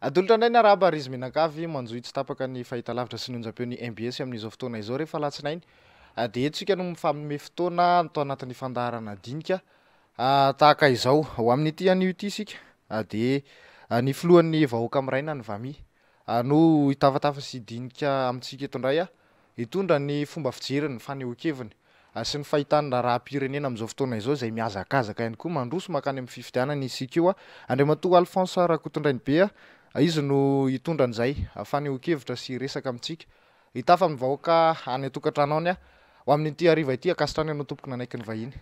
Atolotra indray ny arahaba ry izy mianakavy manjohy tsy tapaka ny fahitalavitra sy ny onjam-peon'ny mbs amin'izao fotoana izao rehefa alatsinainy dia eto isika no mifanome fotoana ato anatin'ny fandaharana dinika tahaka izao. Ho amin'ity anio ity isika dia ny filohan'ny vahoaka miraina ny VAMI no hitafatafa sy hidinika amintsika eto indray hitondra ny fomba fijeriny, ny fanehoan-keviny sy ny fahitany raharaham-pirenena amin'izao fotoana izao izay mihazakazaka ihany koa mandroso mankany amin'ny fifidianana isika io. Andriamatoa Alphonse Rakotondrainibe, izy no hitondra an'izay fanehoan-kevitra sy resaka amintsika. Hitafa amin'ny vahoaka any an-tokantrano any ho amin'ity hariva ity. Ankasitrahana ianao tompoko nanaiky ny vahiny.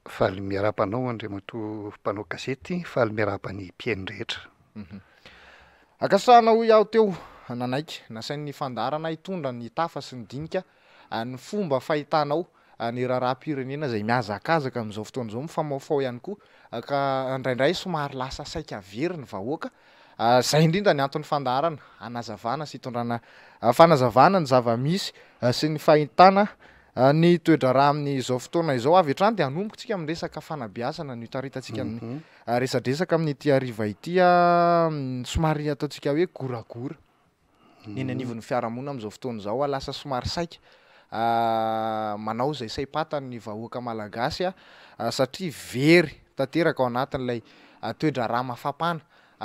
Faly miarahaba anao Andriamatoa mpanao gazety, faly miarahaba ny mpihaino rehetra. Ankasitrahana hoy aho teo nanaiky nasain'ny fandaharana hitondra ny tafa sy ny dinika ny fomba fahitanao ny raharaham-pirenena izay mihazakazaka amin'izao fotoana izao, mifamaofao ihany koa ka indraindray somary lasa saika very ny vahoaka. Izay indrindra ny anton'ny fandaharana, hanazavana sy hitondrana fanazavana ny zava-misy sy ny fahitana ny toe-draharaha amin'izao fotoana izao. Avy hatrany dia hanomboka isika amin'ny resaka fanabeazana no hitaritantsika ny resadresaka amin'ity hariva ity, somary ataontsika hoe goragora. ny eny anivon'ny fiarahamonina amin'izao fotoana izao, lasa somary saika manao izay saim-patany ny vahoaka malagasy satria very tanteraka ao anatin'ilay toe-draharaha mafampana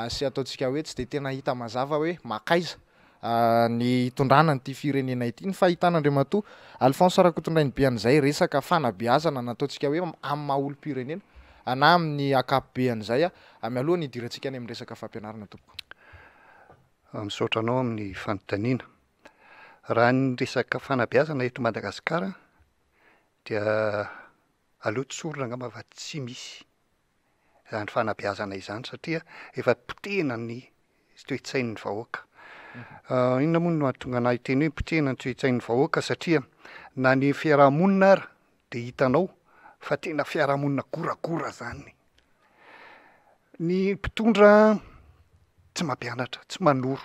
sy ataontsika hoe tsy dia tena hita mazava hoe mankaiza ny hitondrana an'ity firenena ity. Ny fahitan'Andriamatoa Alphonse Rakotondrainibe an'izay resaka fanabeazana nataontsika hoe amin'ny maha olom-pirenena na amin'ny ankapobean'izay mialoha ny hidirantsika any amin'ny resaka fampianarana tompoko. Misaotra anao amin'ny fanontaniana. Raha ny resaka fanabeazana eto Madagasikara dia aleo tsorina angamba fa tsy misy izany fanabeazana izany satria efa potehina ny toe-tsain'ny vahoaka. Inona moa no mahatonga anah hiteny hoe potehina ny toe-tsain'ny vahoaka satria na ny fiaraha-monina ara dia hitanao fa tena fiaraha-monina goragora zany. Ny mpitondra tsy mampianatra, tsy manoro.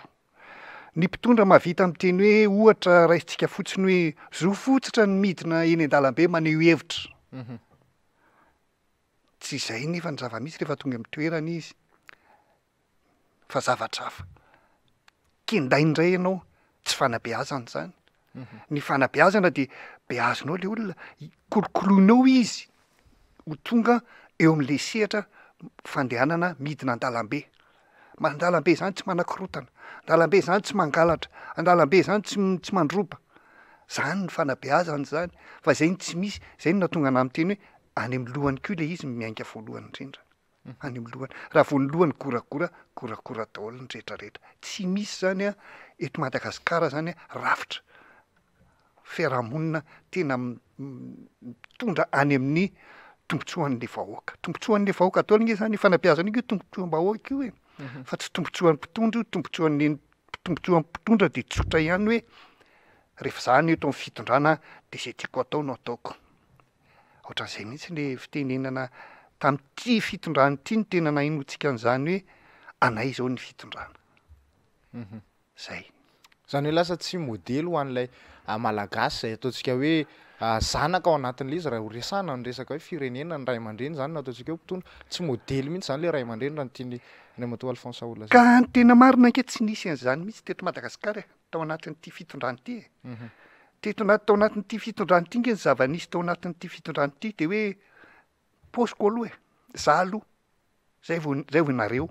Ny mpitondra mahavita miteny hoe ohatra raisintsika fotsiny hoe zo fotsitra ny midina eny an-dalambe maneho hevitra. Tsy izay nefa ny zava-misy rehefa tonga amin'ny toerana izy fa zavatra hafa. Kendainy indray ianao, tsy fanabeazana izany. Ny fanabeazana dia beazinao ilay olona, kolokoloinao izy ho tonga eo amin'ilay sehatra fandehanana midina an-dalambe. An-dalambe izany tsy manakorontana, an-dalambe izany tsy mangalatra, an-dalambe izany tsy tsy mandroba. Izany ny fanabeazana izany, fa izay no tsy misy, izay no nahatonga anah miteny hoe any amin'ny lohany koa ilay izy no miainga voalohany indrindra. Any amin'ny lohany. Raha vao ny lohany goragora, goragora daholo ny rehetra rehetra. Tsy misy zany an, eto Madagasikara zany an, rafitra fiarahamonina tena mitondra any amin'ny tombotsoan'le vahoaka. Tombotsoan'le vahoaka daholo nge zany io fanabeazana io nge tombotsoam-bahoaka io e. Fa tsy tombotsoan'ny mpitondra io, tombotsoan'ny tombotsoan'ny mpitondra de tsotra ihany hoe rehefa za no eto amin'ny fitondrana de zay tiako atao no ataoko. Ohatran'izay mihitsy le fitenenana tamin'ity fitondrana ity no tena nahenoantsika an'izany hoe anay izao ny fitondrana. Zay. Izany hoe lasa tsy modely ho an'ilay Malagasy izay ataontsika hoe zanaka ao anatin'ilay izy raha ho resahana ny resaka hoe firenena, ny ray aman-dreny izany no ataontsika hoe mpitondra. Tsy modely mihitsy izany ilay ray aman-dreny raha ny tian'i Andriamatoa Alphonse ho lazaina. Ka ny tena marina ange tsy nisy an'izany mihitsy teto Madagasikara e, tao anatin'ity fitondrana ity e. Teto anaty tao anatin'ity fitondrana ity nge ny zava-nisy tao anatin'ity fitondrana ity de hoe paosiko aloha e, za aloha, zay vao zay vao nareo,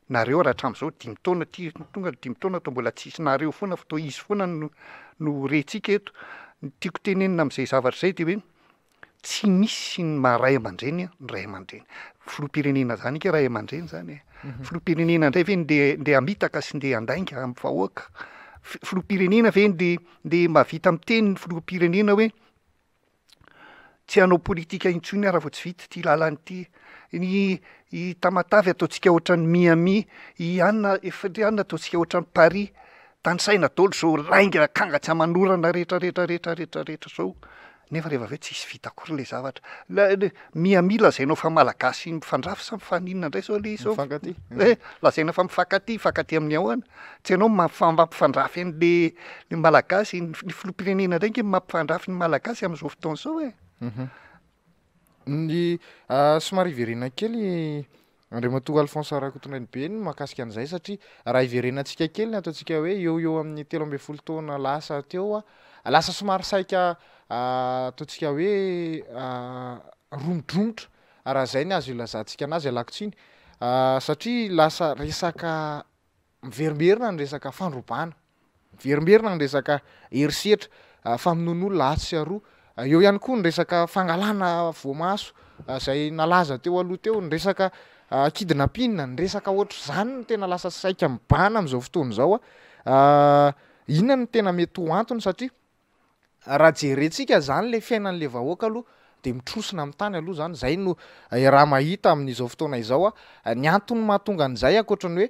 nareo ary hatramin'izao dimy taona ty tonga ny dimy taona toa mbola tsisy nareo foana fa toa izy foana no no rentsika eto, ny tiako tenenina amin'izay zavatra izay de hoe Tsy misy ny maha ray aman-dreny ny ray aman-dreny. Filoham-pirenena zany ange ray aman-dreny zany e. Filoham-pirenena indray ve ndeha ndeha hamitaka sy ndeha handainga amin'ny vahoaka? Filoham-pirenena ve ndeha ndeha mahavita miteny ny filoham-pirenena hoe tsy hanao politika intsony aho raha vao tsy vita ity lalana ity. Ny i Tamatave ataontsika ohatran'i Miami, i anona efa ry anona ataontsika ohatran'i Paris. Tanisaina daholo zao lainga akanga tsy aman'orana rehetra rehetra rehetra rehetra rehetra zao. Nefa rehefa avy eo tsisy vita akory le zavatra. La- le- Miami lazainao fa malagasy mifandrafy sa mifaninona indray zao le izy zao? Mifankatia. Eh, lazaina fa mifankatia, mifankatia amin'ny ahoana? Tsy ianao no mampifa- mampifandrafy an'le le malagasy, ny ny filoham-pirenena indray ange no mampifandrafy ny malagasy amin'izao fotoana izao e. Ny somary hiverenana kely. Andriamatoa Alphonse Rakotondrainibe ny mahakasika an'izay satria raha hiverenantsika kely ny ataontsika hoe eo ho eo amin'ny 13 taona lasa teo, lasa somary saika ataontsika hoe romodromotra raha izay ny azo ilazantsika anazy, ialako tsiny, satria lasa resaka Miverimberina ny resaka fandrobana, miverimberina ny resaka herisetra, famonoan'olona atsy sy aroa. Eo ihany koa ny resaka fangalana voamaso izay nalaza teo aloha teo, ny resaka kidnapping, ny resaka ohatr'izany no tena lasa saika mibahana amin'izao fotoana izao. Inona no tena mety ho antony satria Raha jerentsika zany le fiainan'le vahoaka aloha de mitrosona amin'ny tany aloha zany, zay no raha mahita amin'izao fotoana izao a, ny antony mahatonga an'izay ankoatra ny hoe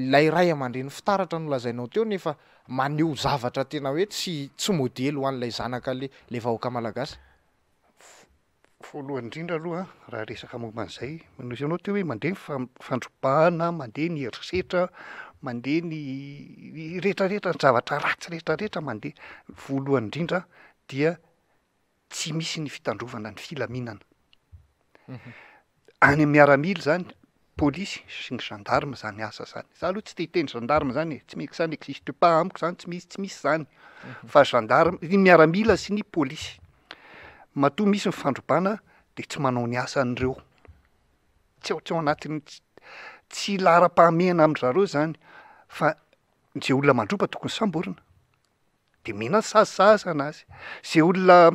ilay ray aman-dreny fitaratra nolazainao teo nefa maneho zavatra tena hoe tsy tsy modely ho an'ilay zanaka le le vahoaka malagasy. Voalohany indrindra aloha raha resaka momba an'izay, noho ianao teo hoe mandeha ny fandrobana, mandeha ny herisetra, mandeha ny rehetrarehetra, ny zavatra ratsy rehetrarehetra mandeha. Voalohany indrindra dia tsy misy ny fitandrovana ny filaminana. Any amin'ny miaramila izany, polisy sy ny gendarme izany asa izany. Za aloha tsy te hiteny gendarme izany e, tsy mi- ça n'existe pas amiko izany, tsy misy tsy misy izany. Fa gendarme, ny miaramila sy ny polisy. Matoa misy ny fandrobana dia tsy manao ny asany ireo. Tsy ao tsy ao anatin'ny tsy laharam-pahamehana amin-dry zareo izany fa izay olona mandroba tokony samborina. De omena ny sazy sahaza anazy. Zay olona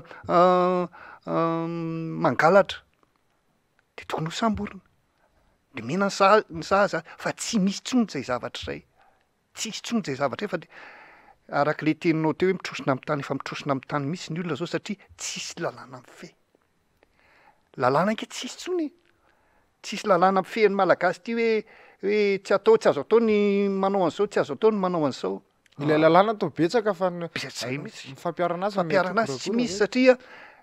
mangalatra de tokony ho samborina, de omena ny saha- ny sahaza azy fa tsy misy intsony zay zavatra zay, tsisy intsony zay zavatra zay fa de arak'le teninao teo hoe mitrosona amin'ny tany, efa mitrosona amin'ny tany mihitsy ny olona zao satria tsisy lalàna mifehy. Lalàna ange tsisy intsony e! Tsisy lalàna mifehy ny malagasy ty hoe hoe tsy atao tsy azo atao ny manao an'izao, tsy azo atao ny manao an'izao. Ilay lalàna toa betsaka fa ny Zay mihitsy. ny fampiharana azy no mety Fampiharana azy tsy goragora misy ve? satria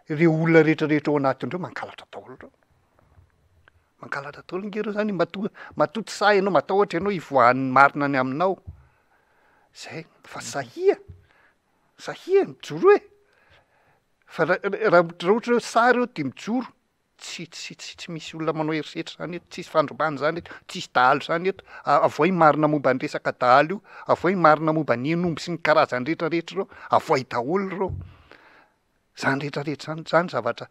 ireo olona rehetrarehetra ao anatin'ireo mangalatra daholo ireo. Mangalatra daholo ange ireo zany matoa matoa tsy sahy ianao matahotra ianao hivoahan'ny marina ny aminao. Zay fa sahia, sahia mijoroa e! Fa raha raha ohatra hoe sahy ireo de mijoro, tsy tsy tsy tsy misy olona manao herisetra zany eto, tsisy fandrobana zany eto, tsisy dahalo zany eto, avoay ny marina momba ny resaka dahalo io, avoay ny marina momba ny hen'omby sy ny karazany rehetra rehetra ireo, avoay daholo ireo, zany rehetra rehetra zany, zany zavatra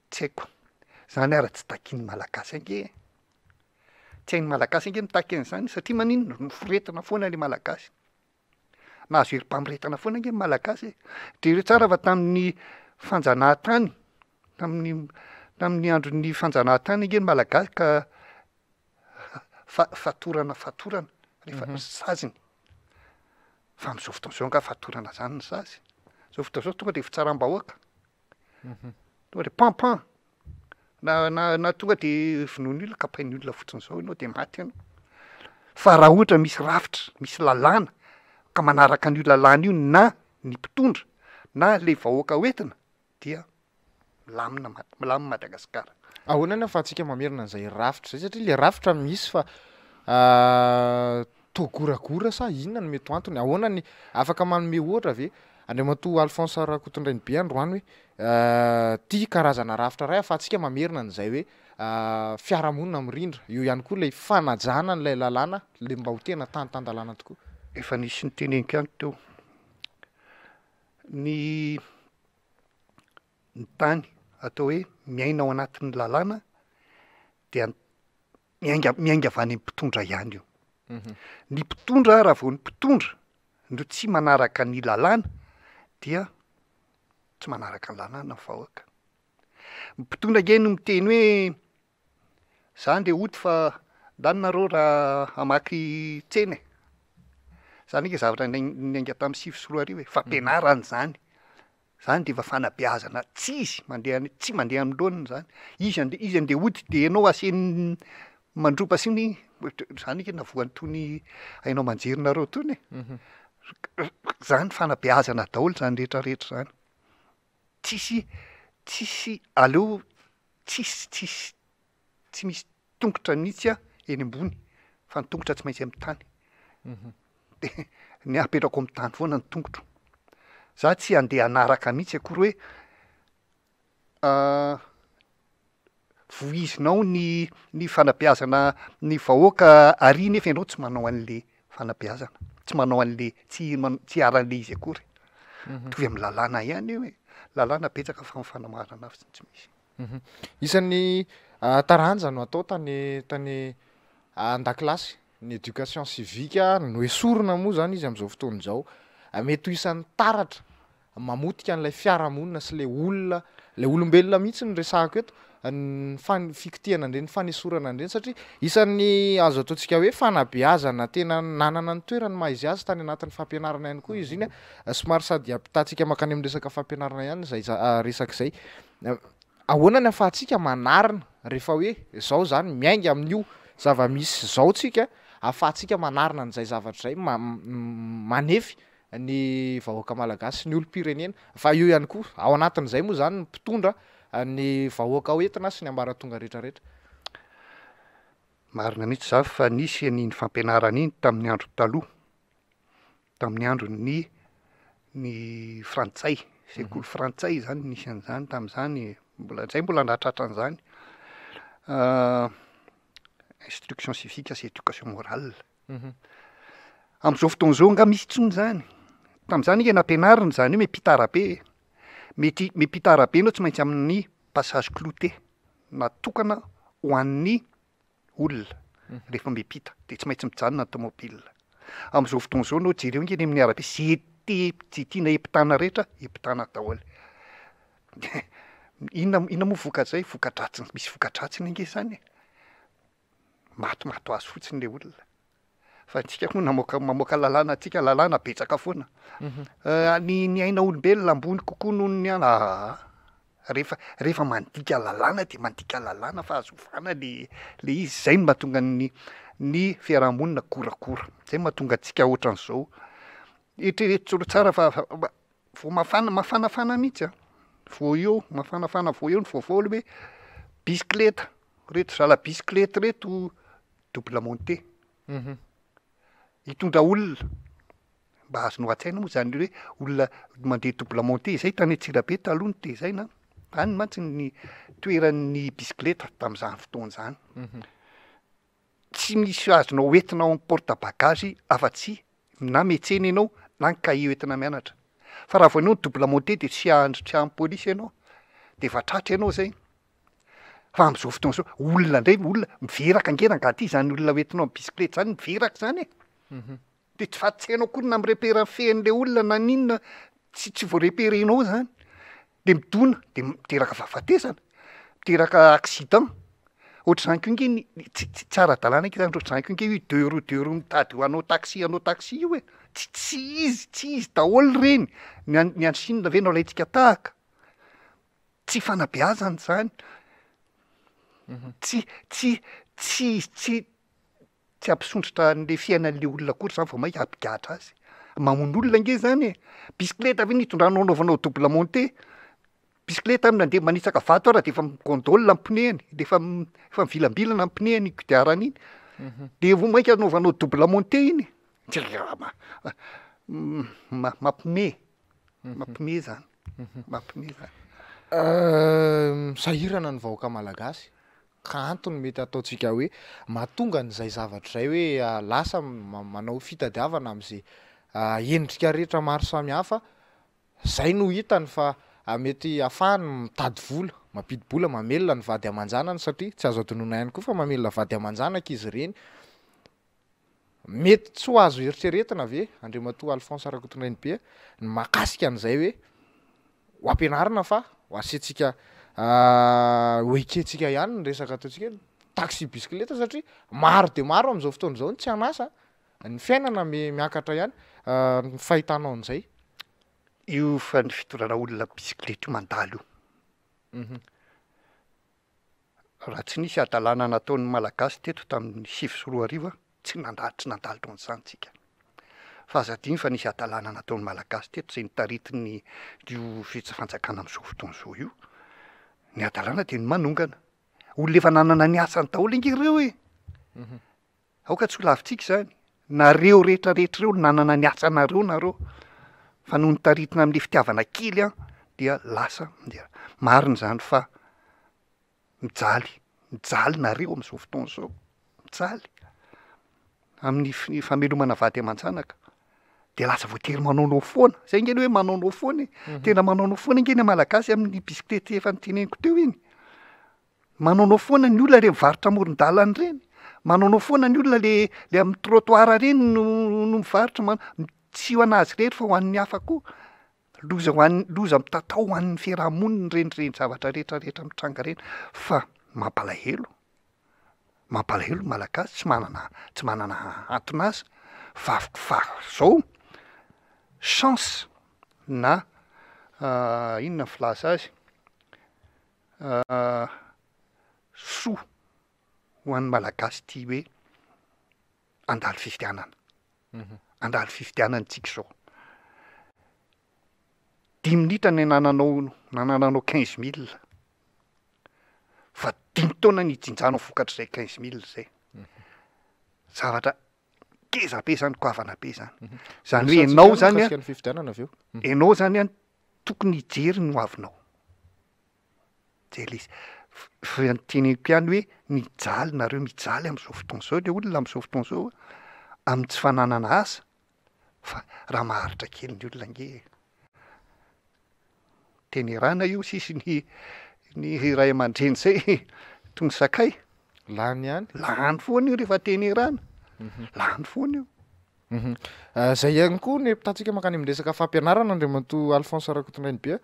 tsy haiko, zany ary tsy takian'ny malagasy ange e, tsy hain'ny malagasy ange mitaky an'izany satria maninona, noforetina foana le malagasy. Nahazo herim-pamoretana foana ange ny Malagasy e! Jereo tsara fa tamin'ny fanjanahantany, tamin'ny tamin'ny andron'ny fanjanahantany ange ny Malagasy ka fa- fatorana fatorana rehefa saziny. Fa amin'izao fotoana izao angaha fatorana izany ny sazy? Izao fotoana izao tonga dia fitsaram-bahoaka. Tonga de pan pan, na na na tonga de vonoin'ny olona, kapain'ny olona fotsiny zao ianao de maty ianao. Fa raha ohatra misy rafitra, misy lalàna ka manaraka an'io lalàna io na ny mpitondra na le vahoaka hoentina dia milamina Mad- milamina Madagasikara. Ahoana ny ahafahantsika mamerina an'izay rafitra izay satria le rafitra misy fa Toa goragora sa inona no mety ho antony? Ahoana ny, afaka manome ohatra ve Andriamatoa Alphonse Rakotondrainibe androany hoe ity karazana rafitra iray ahafahantsika mamerina an'izay hoe fiarahamonina mirindra, eo ihany koa ilay fanajana an'ilay lalàna ilay mba ho tena tany tan-dalàna tokoa. Efa nisy noteneniko ihany teo, ny ny tany atao hoe miaina ao anatin'ny lalàna dia Miainga miainga avy any amin'ny mpitondra ihany io. Ny mpitondra raha vao ny mpitondra no tsy manaraka ny lalàna dia tsy manaraka ny lalàna ny vahoaka. Ny mpitondra ange no miteny hoe za ndeha hody fa ndany nareo raha hamaky tsena e. Zany ange zavatra niainga tamin'ny 2009 e, fampianarana izany. Zany de efa fanabeazana tsy izy mandeha any tsy mandeha amin'ny laoniny zany, izy ande- izy andeha hody de ianao asiany mandroba sy ny zany anie navoan'itony haino aman-jerinareo tony e, zany fanabeazana daholo zany rehetrarehetra zany, tsisy tsisy aleo tsisy tsisy tsy misy tongotra mihitsy aho eny ambony fa ny tongotra tsy maintsy amin'ny tany de ny ahy apetrako amin'ny tany foana ny tongotro, za tsy andeha hanaraka mihitsy akory hoe. Voizinao ny ny fanabeazana ny vahoaka ary nefa ianao tsy manao an'le fanabeazana, tsy manao an'le tsy tsy iharan'le izy akory. Mitovy amin'ny lalàna ihany io e, lalàna betsaka fa ny fanamarina fotsiny tsy misy. Isan'ny taranja no atao tany tany an-dakilasy ny éducation civique, noesorina moa zany izy amin'izao fotoana izao, mety ho isan'ny taratra mamotika an'ilay fiarahamonina sy ilay olona, ilay olombelona mihitsy no resahako eto, ny fan- fikitihana an'ireny fanesorana an'ireny satria isan'ny azo ataontsika hoe fanabeazana tena nanana ny toerany maha izy azy tany anatin'ny fampianarana ihany koa izy iny a, somary sady ampitahantsika mankany amin'ny resaka fampianarana ihany izay za- resaka izay. Ahoana ny ahafahantsika manarina rehefa hoe izao izany miainga amin'io zava-misy izao tsika, ahafahantsika manarina an'izay zavatra izay ma- manefy ny vahoaka malagasy sy ny olom-pirenena fa eo ihany koa ao anatin'izay moa izany ny mpitondra ny vahoaka hoentina sy ny ambaratonga rehetrarehetra. Marina mihitsy izany fa nisy an'iny fampianarana iny tamin'ny andro taloha, tamin'ny andron'ny ny frantsay, sekoly frantsay izany nisy an'izany tamin'izany, mbola zay mbola nahatratra an'izany, instruction civique sy éducation morale. Amin'izao fotoana izao angaha misy intsony izany? Tamin'izany ange nampianarina izany hoe miampita arabe e. Mety miampita arabe ianao tsy maintsy amin'ny passage clouté natokana ho an'ny olona rehefa miampita de tsy maintsy mijanona ny tomobile. Amin'izao fotoana izao ianao jereo ange eny amin'ny arabe ze te ze tiana hiampitana rehetra hiampitana daholo. Inona inona moa vokatr'izay? Voka-dratsiny, misy voka-dratsiny ange izany e. Matimaty ho azy fotsiny le olona. Fa antsika moa namoaka mamoaka lalàna antsika lalàna betsaka foana. Ny ny aina olombelona ambony kokoa noho ny an- aa. Rehefa rehefa mandika lalàna de mandika lalàna fa azo ovana le le izy, zay no mahatonga ny ny fiarahamonina goragora, zay no mahatonga antsika ohatran'izao. Eritrereto tsara fa Vao mafana, mafanafana mihitsy an, vao eo, mafanafana vao eo ny vaovao aloha hoe bisikileta, reto zala bisikileta reto double montée, hitondra olona, mba azonao an-tsaina moa zany hoe olona mandeha double montée izay tany Antsirabe taloha notezaina, any mantsy ny toeran'ny bisikileta tamin'izany fotoana izany, Tsy misy azonao hoentina ao amin'ny porte bagage afa-tsy na miantsena ianao na ny cahier hoentina mianatra. Fa raha vao ianao double montée dia tsy hahandry tsy hahampy polisy ianao, dia efa tratra ianao izay. Fa amin'izao fotoana izao, olona indray, olona miveraka ange rangahy ity izany olona hoentinao amin'ny bisikileta izany, miveraka izany e! De tsy fa tsy hainao akory na mi-repere ny fean'le olona na n'inona, tsy tsy voa-reperenao zany, de midona de miteraka fahafatesana, miteraka accident, ohatr'izany koa nge ny tsy tsy tsy ara-dalàna nge zany, ohatr'izany koa nge io deux roues deux roues mitady ho hanao taxi hanao taxi io e, tsy tsy izy tsy izy daholo ireny, ny any ny any Chine ve no alaintsika tahaka? Tsy fanabeazana izany, tsy tsy tsy tsy Tsy hampisondrotra an'le fiainan'le olona akory zany vao mainka hampigadra azy. Mamono olona ange zany e! Bisikileta ve no hitondranao anaovanao double montée? Bisikileta mandeha manitsaka vato ara de efa mi-gondole ny pneu-ny, de efa efa mivilambilana ny pneu-ny iny kodiarana iny, de vao mainka anaovanao double montée iny, mampime, mampime zany, mampime zany. Sahirana ny vahoaka malagasy Ka antony mety hataontsika hoe mahatonga an'izay zavatra izay hoe lasa manao fitadiavana amin'izay endrika rehetra maro samihafa, izay no hitany fa mety ahafahany mitady vola, mampidi-bola, mamelona ny vady aman-janany satria tsy azo adinoina ihany koa fa mamelona vady aman-janaka izy ireny. Mety tsy ho azo eritreretina ve Andriamatoa Alphonse Rakotondrainibe ny mahakasika an'izay hoe ho ampianarina fa ho asiantsika ho ekentsika ihany ny resaka ataontsika hoe taxi bisikileta satria maro dia maro amin'izao fotoana izao ny tsy an'asa, ny fiainana miakatra ihany, ny fahitanao an'izay. Io fa ny fitondrana olona bisikileta io mandalo io. Raha tsy nisy hadalana nataon'ny Malagasy teto tamin'ny 2009, tsy nandalo tsy nandalo taon'izany tsika. Fa aza adino fa nisy hadalana nataon'ny Malagasy teto izay notaritin'ny io fitsa-fanjakana amin'izao fotoana izao io. Ny hadalana dia ny manongana. Olona efa nanana ny asany daholo ange ireo e! Aoka tsy ho lavintsika izany. Nareo rehetra rehetra ireo nanana ny asanareo nareo. Fa noho ny taritina amin'ilay fitiavana kely an, dia lasa dia marina izany fa mijaly. Mijaly nareo amin'izao fotoana izao, mijaly amin'ny famelomana vady aman-janaka, de lasa voatery manaonao foana, zay nge le hoe manaonao foana e, tena manaonao foana nge ny malagasy amin'ny bisikilety efa noteneniko teo iny, manaonao foana ny olona le mivarotra amoron-dalana reny, manaonao foana ny olona le le amin'ny trottoir reny no no mivarotra, ma- tsy ho an'azy irery fa ho an'ny hafa koa. Loza ho an'ny, loza mitatao ho an'ny fiarahamonina ireny ireny zavatra rehetra rehetra mitranga ireny fa mampalahelo, mampalahelo ny malagasy tsy manana tsy manana anton'asa fa fa zao chance na inona ny filaza azy soa ho an'ny malagasy ity hoe handalo fifidianana. Handalo fifidianana tsika izao. Dimy minitra ny anananao nanananao quinze mille. Fa dimy taona ny hijinjanao vokatr'izay quinze mille izay. Zavatra ngeza be zany, goavana be zany. Zany hoe ianao zany an, ianao zany an tokony hijery ny hoavinao. Zay le izy. Fa ny teneniko ihany hoe mijaly nareo, mijaly am'zao fotoana zao le olona am'zao fotoana zao amin'ny tsy fananana asa fa raha maharitra kely ny olona ange e, tenerana io sisy ny ny ray aman-dreny zay toy ny sakay. Lany ihany. Lany foana io rehefa tenerana, lany foana io. Zay ihany koa ny ampitantsika mankany amin'ny resaka fampianarana Andriamatoa Alphonse Rakotondrainibe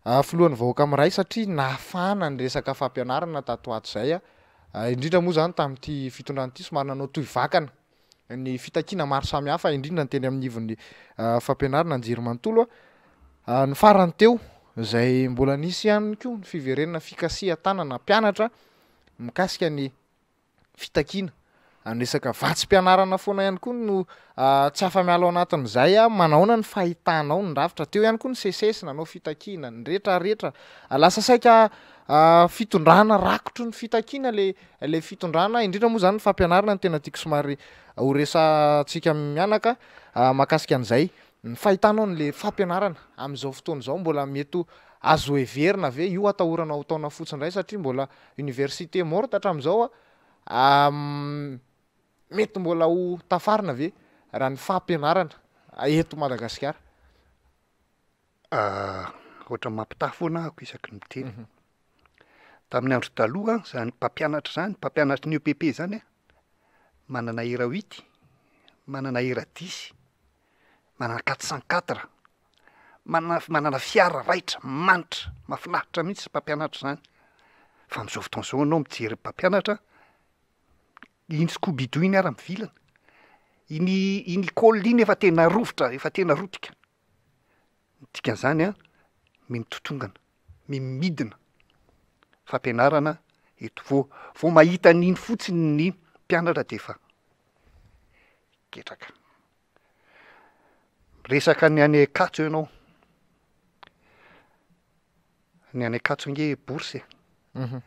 filohan'ny vahoaka miray satria nahafana ny resaka fampianarana tato ho ato izay, indrindra moa izany tamin'ity fitondrana ity somary nanao tohy vakana ny fitakiana maro samihafa indrindra ny teny amin'ny ivon'ny fampianarana anjerimanontolo. Ny farany teo izay mbola nisy ihany koa ny fiverenana fikasihan-tanana mpianatra mikasika ny fitakiana ny resaka vatsim-pianarana foana ihany koa no tsy afa-miala ao anatin'izay. Manahoana ny fahitanao ny rafitra? Teo ihany koa ny SECES nanao fitakiana, ny retraretra. Lasa saika fitondrana rakotry ny fitakiana le le fitondrana, indrindra moa zany ny fampianarana no tena tiako somary ho resahantsika mianaka mahakasika an'izay. Ny fahitanao an'le fampianarana amin'izao fotoana izao mbola mety ho azo heverina ve io atahorana ho taona fotsy indray satria mbola Université morte hatramin'izao a, mety mbola ho tafarina ve raha ny fampianarana eto Madagasikara? Ohatran'ny mampitaha foana ahako isaky ny miteny. Tamin'ny andro taloha zany mpampianatra zany, mpampianatry ny EPP zany an, manana era huit, manana era dix, manana quatre cent quatre, manana manana fiara raitra, manitra, mahafinaritra mihitsy mpampianatra zany, fa am'zao fotoana zao ianao mijery mpampianatra, iny scoubidou iny ara mivilana, iny iny école iny efa tena rovitra, efa tena rotika, ny dikan'izany an, miha-mitotongana, miha-midina fampianarana eto, vao vao mahita an'iny fotsiny ny mpianatra de efa ketraka. Miresaka ny any Ankatso ianao, ny any Ankatso ange bourse e,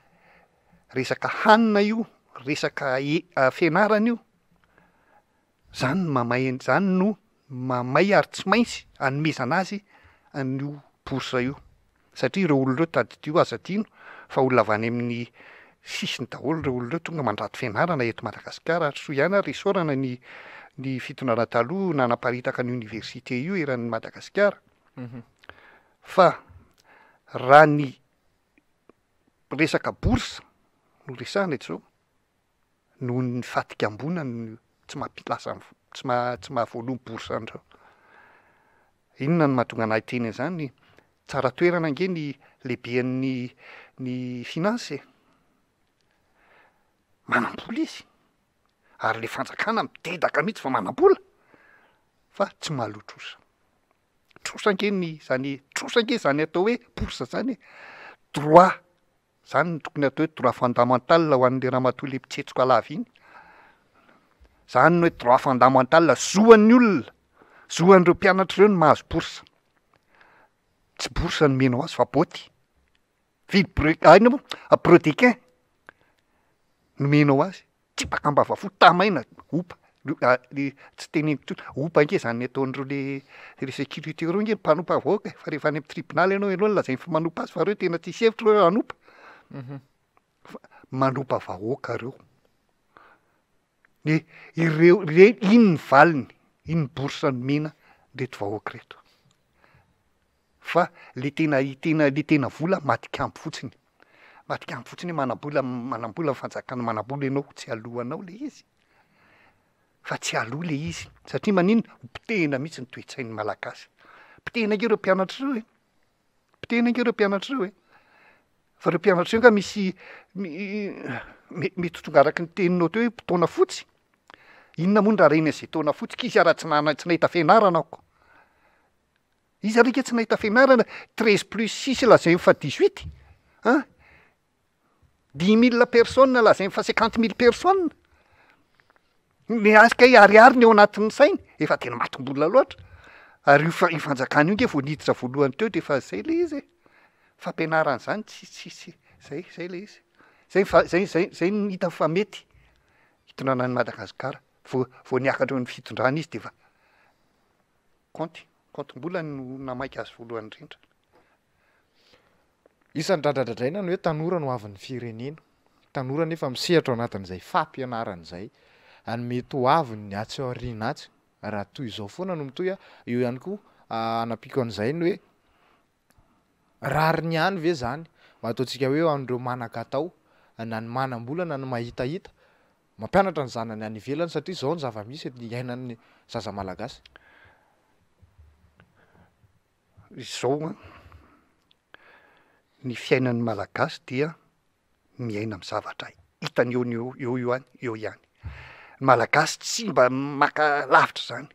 resaka hanina io, resaka e- fianarana io, zany no mahamay an- zany no mahamay ary tsy maintsy anomezana azy an'io bourse io. Satria ireo olona ireo tadidio aza adino fa olona avy any amin'ny sisiny daholo ireo olona ireo tonga mandrato fianarana eto Madagasikara ary soa ihany ary isaorana ny ny fitondrana taloha nanaparitaka ny université io eran'i Madagasikara fa raha ny resaka bourse no resahana eto izao noho ny fatikambona no tsy mampilasa ny tsy maha tsy mahavoaloa ny bourse an'ireo. Inona no mahatonga anah hiteny an'izany? Tsara toerana ange ny lehiben'ny ny finance e! Manam-bola izy, ary le fanjakana midedaka mihitsy fa manam-bola, fa tsy mahaloa trosa. Trosa ange ny zany trosa ange zany atao hoe bourse zany e! Droit Zany no tokony atao hoe droit fondamental ho an'le ramatoa le mpitsetsoka lava iny. Zany no hoe droit fondamental, zo an'ny olona, zo an'ireo mpianatra ireo ny mahazo bourse. Tsy bourse no omenao azy fa boty. Vidy bre- inona moa, brodequin no omenao azy. Tsipaka ambavafo, tamaina, opa, tsy teneniko intsony, opa ange zany ataon'ireo le le sécurité reo nge mpanopa vahoaka e, fa rehefa any amin'ny tribunal ianao, ianao no lazainy fa manopa azy fa reo tena tsisy hevitra reo hanopa. Fa Manompa vahoaka reo. Ny ireo re iny ny valiny, iny ny bourse nomena reto vahoaka reto. Fa le tena tena le tena vola matikambo fotsiny. Matikambo fotsiny hoe manam-bola manam-bola ny fanjakana, manam-bola ianao tsy aloanao le izy. Fa tsy aloa le izy satria maninona? Ho potehina mihitsy ny toe-tsain'ny Malagasy. Potehina ange ireo mpianatra ireo e! Potehina ange ireo mpianatra ireo e! Fa ireo mpianatra ireo nga misy mety ho tonga araka ny teninao teo hoe mpitaona fotsy. Inona moa ny rariny an'izay taona fotsy k'izy ara tsy nana tsy nahita fianarana aho ko. Izy ary ange tsy nahita fianarana, 13 plus 6 lazainy fa 18 an! 10 000 personnes lazainy fa 50 mille personnes. Ny azy kay ariary ny ao anatin'ny sainy, efa tena matim-bola loatra. Ary io fa- io fanjakana io nge vao niditra voalohany teo de efa zay le izy e. Fampianarana zany tsy tsy tsy zay zay le izy. Zay fa zay zay zay no hita fa mety hitondrana an'i Madagasikara. Vao vao niakatra eo amin'ny fitondrana izy de efa kaonty, kaontim-bola no namaika azy voalohany indrindra. Isan'ny dradradradraina ny hoe tanora no avin'ny firenena. Tanora nefa misehatra ao anatin'izay fampianarana izay. Ny mety ho aviny atsy aoriana atsy, raha toy izao foana no mitohy, eo ihany koa hanampiako an'izay ny hoe rariny ihany ve izany mba ataontsika hoe ho an'ireo manan-katao na ny manam-bola na ny mahitahita mampianatra ny zanany any ivelany satria izao ny zava-misy iainan'ny zaza malagasy. Izao an, ny fiainan'ny Malagasy dia miaina amin'ny zavatra hitany eo no eo eo ihany eo ihany. Ny Malagasy tsy mba maka lavitra izany,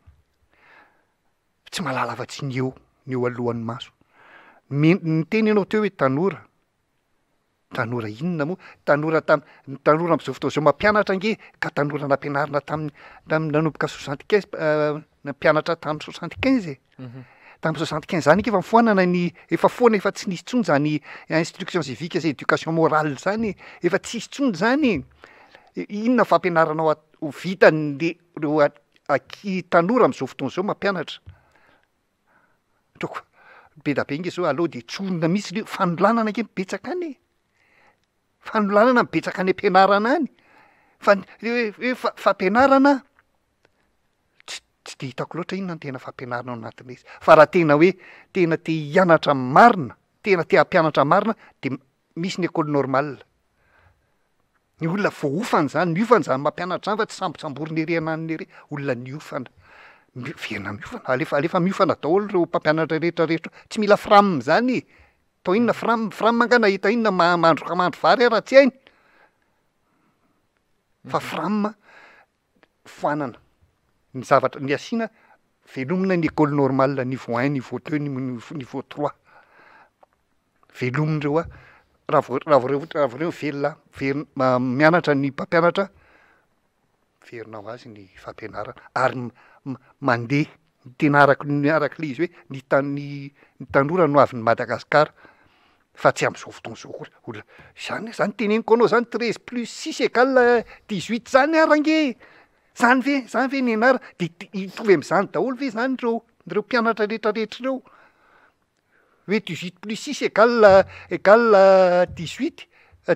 tsy mahalala afa-tsy ny eo, ny eo alohan'ny maso. Mi- niteny ianao teo hoe tanora, Tanora inona moa? Tanora tam, ny tanora am'zao fotoana zao mampianatra ange ka tanora nampianarina tamin'ny tam- nanomboka 75 nampianatra tamin'ny 75 e. Tamin'ny 75 zany ange efa nofoanana ny, efa foana efa tsy nisy intsony zany instruction civique sy éducation morale zany e, efa tsisy intsony zany e. Inona fampianarana ho at- ho vitan'le reo anki- tanora am'zao fotoana zao mampianatra? Ataoko be da be nge zao aleo de tsorina mihitsy le fanolanana ange betsaka any e, fanolanana no betsaka any am-pianarana any, fa ny le hoe hoe fa- fampianarana tsy tsy de hitako loatra inona no tena fampianarana ao anatin'le izy, fa raha tena hoe tena te hianatra marina, tena te hampianatra marina de misy ny école normale. Ny olona voaofana zany, miofana zany mampianatra zany fa tsy sambotsamborina ery ananona ery, olona niofana, miverina miofana, alefa alefa miofana daholo reo mpampianatra rehetra rehetra reo, tsy mila fram zany e, atao inona fram, fram nga nahita inona ma- mahandro mahandro vary aho raha tsy hainy, fa fram foanana, ny zavatra ny asiana velomina ny école normale niveau un, niveau deux, niveau trois, velomina ireo a, raha vao raha vao reo raha vao reo velona velona mianatra ny mpampianatra, miverina ho azy ny fampianarana ary mandeha tena araky ny araky le izy hoe ny tan- ny tanora no avin'i Madagasikara fa tsy am'zao fotoana zao akory, olona zany zany teneniko anao zany 13 plus 6 égale 18 zany ary ange e, zany ve zany ve ny anarana de hitovy am'zany daholo ve zany reo reo mpianatra rehetrarehetra reo? Hoe 18 plus 6 égale égale 18,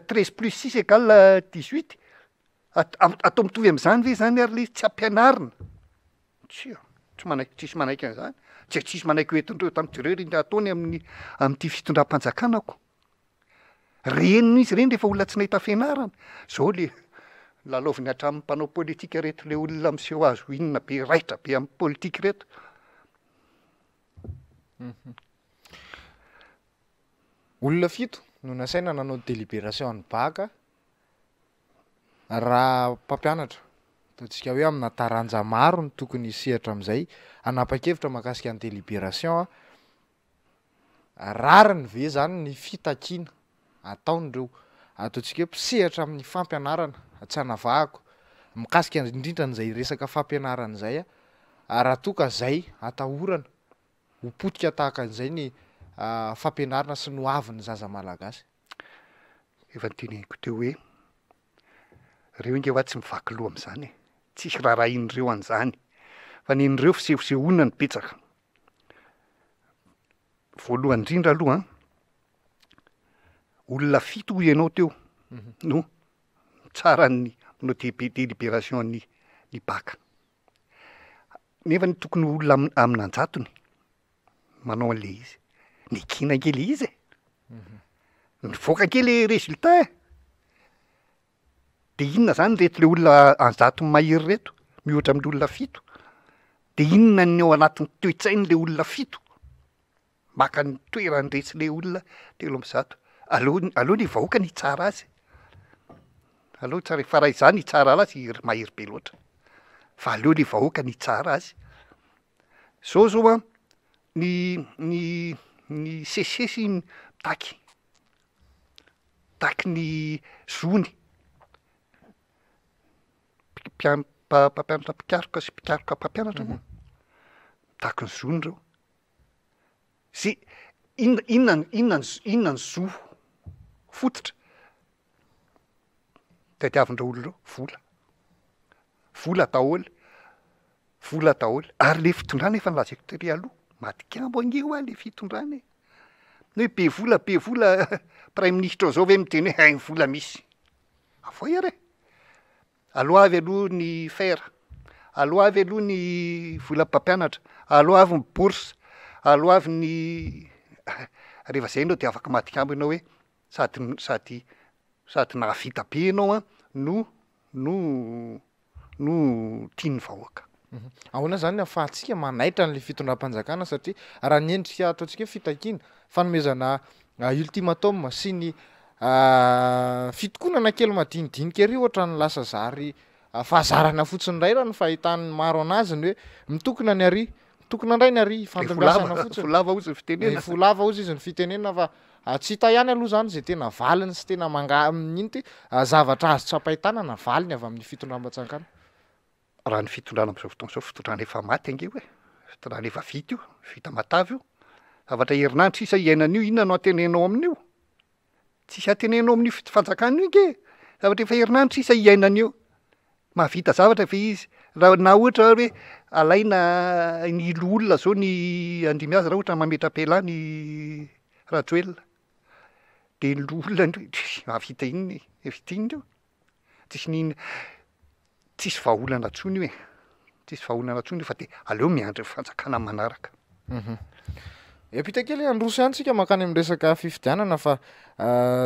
13 plus 6 égale 18, atao mitovy am'zany ve zany ary le izy tsy ampianarina? Tsia, tsy manaiky, tsisy manaiky an'izany, tsy tsisy manaiky ho entin-dreo tany jereo ry ataony amin'ny amin'ity fitondram-panjakana ko, reny mihitsy reny rehefa olona tsy nahita fianarana, zao le lalaoviny hatramin'ny mpanao politika reto le olona miseho azy ho inona be raitra be amin'ny politika reto. Olona fito no nasaina nanao délibération an'ny bac Raha mpampianatra, ataontsika hoe amina taranja maro no tokony hisehatra amin'izay, hanapa-kevitra mahakasika ny délibération, rariny ve izany ny fitakiana ataon'ireo ataontsika hoe mpisehatra amin'ny fampianarana, tsy hanavahako, mikasika indrindra an'izay resaka fampianarana izay, raha toa ka izay atahorana ho potika tahaka an'izay ny fampianarana sy ny hoavin'ny zaza malagasy? Efa noteneniko teo hoe reo ange hoa tsy mivaky loha am'zany e, tsisy raharahian'ireo an'zany fa nen'ireo fisehosehoana no betsaka. Voalohany indrindra aloha an, olona fito hoy ianao teo no. Mpitsara ny manao délibération ny ny bac. Nefa ny tokony ho olona amin'anjatony manao an'le izy. Nekena ange le izy e. Nivoaka ange le résultat e. De inona zany reto le olona anjatony mahery reto mihoatra amin'ny olona fito? De inona ny ao anatin'ny toe-tsain'le olona fito? Maka ny toeran-dresy le olona 103. Aleo aleo ny vahoaka ny hitsara azy. Aleo tsara fa raha izany hitsara azy mahery be loatra. Fa aleo le vahoaka ny hitsara azy. Zao zao an, ny ny ny SECES mitaky mitaky ny zony. Mpian- mpampianatra mpikaroka sy mpikaroka mpampianatra moa. Mitaky ny zony reo. Ze inona inona inona ny inona ny zo fototra tadiavin'ireo olona ireo? Vola, vola daholo, vola daholo, ary le fitondrana efa nolazaiko tery aloha, matikambo ange hoa le fitondrana e, ny hoe be vola be vola, praiminisitra ao zao ve miteny hoe hay ny vola misy, avoay ary e. Aloavy aloha ny fer, aloavy aloha ny vola mpampianatra, aloavy ny bourse, aloavy ny rehefa zay enao de afaka matikambo enao hoe sady sady sady nahavita be enao an no no no tian'ny vahoaka. Ahoana zany ny ahafahantsika manaitra an'le fitondram-panjakana satria raha ny endrika ataontsika hoe fitakiana, fanomezana ultimatum sy ny fitokonana kely madinidinika ery ohatran'ny lasa zary fahazarana fotsiny indray raha ny fahitan'ny maro anazy ny hoe mitokona ny ary, mitokona indray ny ary, ifandimbiasana fotsiny. Fo lava hozy ny fitenenana. Fo lava hozy izy ny fitenenana fa tsy hita ihany aloha izany izay tena valiny sy tena manga- ino ty zavatra azo tsapain-tanana valiny avy amin'ny fitondram-panjakana. Raha ny fitondrana amin'izao fotoana izao, fitondrana efa maty ange io e, fitondrana efa vita io, vita matavy io, zavatra herinandro sisa iainana io, inona no antenainao amin'io? Tsisy antenainao amin'io fit- fanjakana io ange e, zavatra efa herinandro sisa iainana io, mahavita zavatra ve izy? Raha na ohatra ary hoe alaina ny loholona zao ny andriamihaza raha ohatra mametra-pialana i Rajoelina, de ny loholona ndray mahavita inona e, mahavita inona io? Tsisy n'inona, tsisy vahaolana intsony io e, tsisy vahaolana intsony io fa de aleo miandry ny fanjakana manaraka. Hiampita kely handroso ihany tsika mankany amin'ny resaka fifidianana fa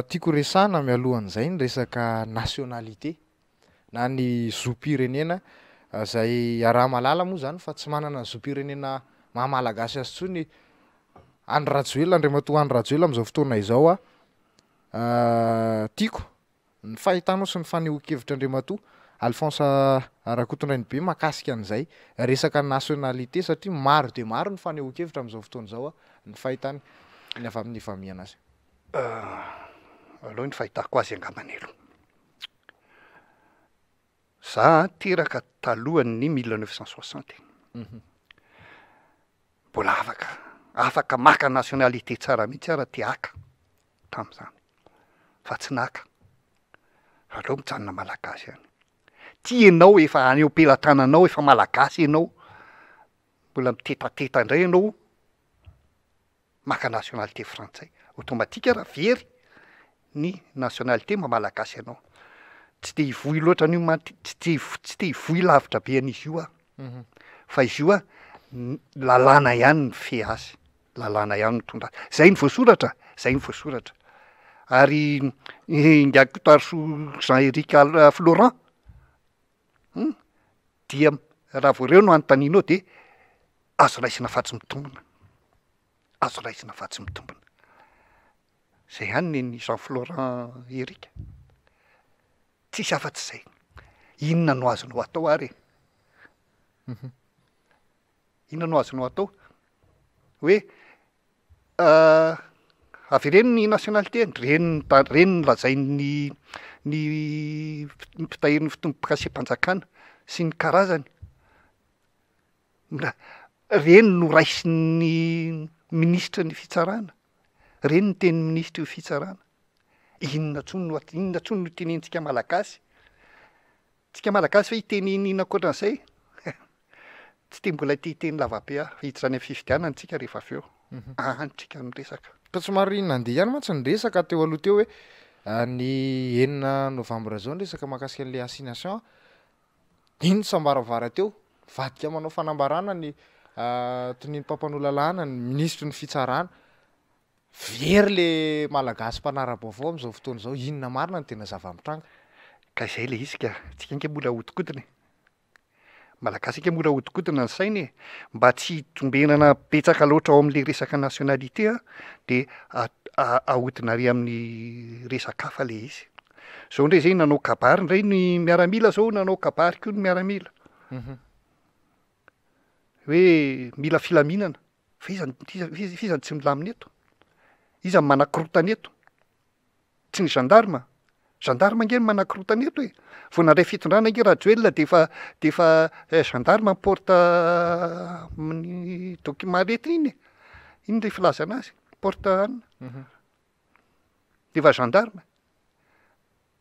tiako resahana mialohan'izay ny resaka nationalité na ny zom-pirenena izay iaraha-mahalala moa izany fa tsy manana ny zom-pirenena maha malagasy azy intsony Andry Rajoelina, Andriamatoa Andry Rajoelina amin'izao fotoana izao. Tiako Ny fahitanao sy ny fanehoan-kevitr'Andriamatoa Alphonse Rakotondrainibe mahakasika an'izay resaka nationalité satria maro dia maro ny fanehoan-kevitra amin'izao fotoana izao ny fahitany ny avy amin'ny famihana azy. Aleo ny fahitako azy angambany aloha. Za teraka talohan'ny 1960. Mbola afaka, afaka maka nationalité tsara mihitsy aho raha te haka tamin'izany. Fa tsy naka. Aleo mijanona malagasy ihany. Ty ianao efa any am-pelatananao, efa malagasy ianao, mbola mitetateta indray ianao maka nationalité frantsay. Automatique raha very ny nationalité maha malagasy anao. Tsy te hivoy loatra an'io mantsy, tsy te tsy te hivoy lavitra be an'izy io aho. Fa izy io an, lalàna ihany no mifehy azy, lalàna ihany no mitondra azy. Zay no voasoratra, zay no voasoratra. Ary ingahy Kotarisoa Jean Eric Florent, hum, dia raha vao ireo no anontanianao dia azo raisina fa tsy mitombina, azo raisina fa tsy mitombina. Zay ihany nen'i Jean Florent Eric. Tsisy afa-tsy zay. Inona no azonao atao ary e? Inona no azonao atao? Hoe avereno ny nationalité-ny, reny ny ta- reny ny lazain'ny ny mpitahiry ny fitombokasem-panjakana sy ny karazany. Mbola reny no raisin'ny minisitry ny fitsarana, reny ny tenin'ny minisitry ny fitsarana. Inona intsony no at- inona intsony no tenenintsika malagasy? Tsika malagasy ve hiteny inona ankoatran'izay? Tsy te mbola te hiteny lavabe aho, fa hiditra any amin'ny fifidianana tsika rehefa avy eo. Any tsika no miresaka. Fa somary nandeha ihany mantsy ny resaka teo aloha teo hoe. Ny enina novambra izao ny resaka mahakasika an'ilay assignation. Iny ny sambaravara teo, nivadika manao fanambarana ny tonian'ny mpampanoa lalàna, ny minisitry ny fitsarana. Very le Malagasy mpanara-baovao amin'izao fotoana izao, inona marina no tena zava-mitranga? Ka izay ilay izy ka, tsika ange mbola ahodikodina e. Malagasy ange mora ahodikodina ny saina e! Mba tsy hitombenana betsaka loatra ao amin'ilay resaka nationalité an, dia ahodina ary amin'ny resaka hafa ilay izy. Zao indray zay nanao kabary indray ny miaramila zao nanao kabary koa ny miaramila. Hoe mila filaminana. Fa iza iza no tsy milamina eto? Iza no manakorontana eto? Tsy ny gendarme? Gendarme ange no manakorontana eto e! Vao nandray fitondrana ange Rajoelina dia efa dia efa gendarme mi-porte ny document rehetra iny e! Iny ilay filazana azy, porte anona. Dia efa gendarme.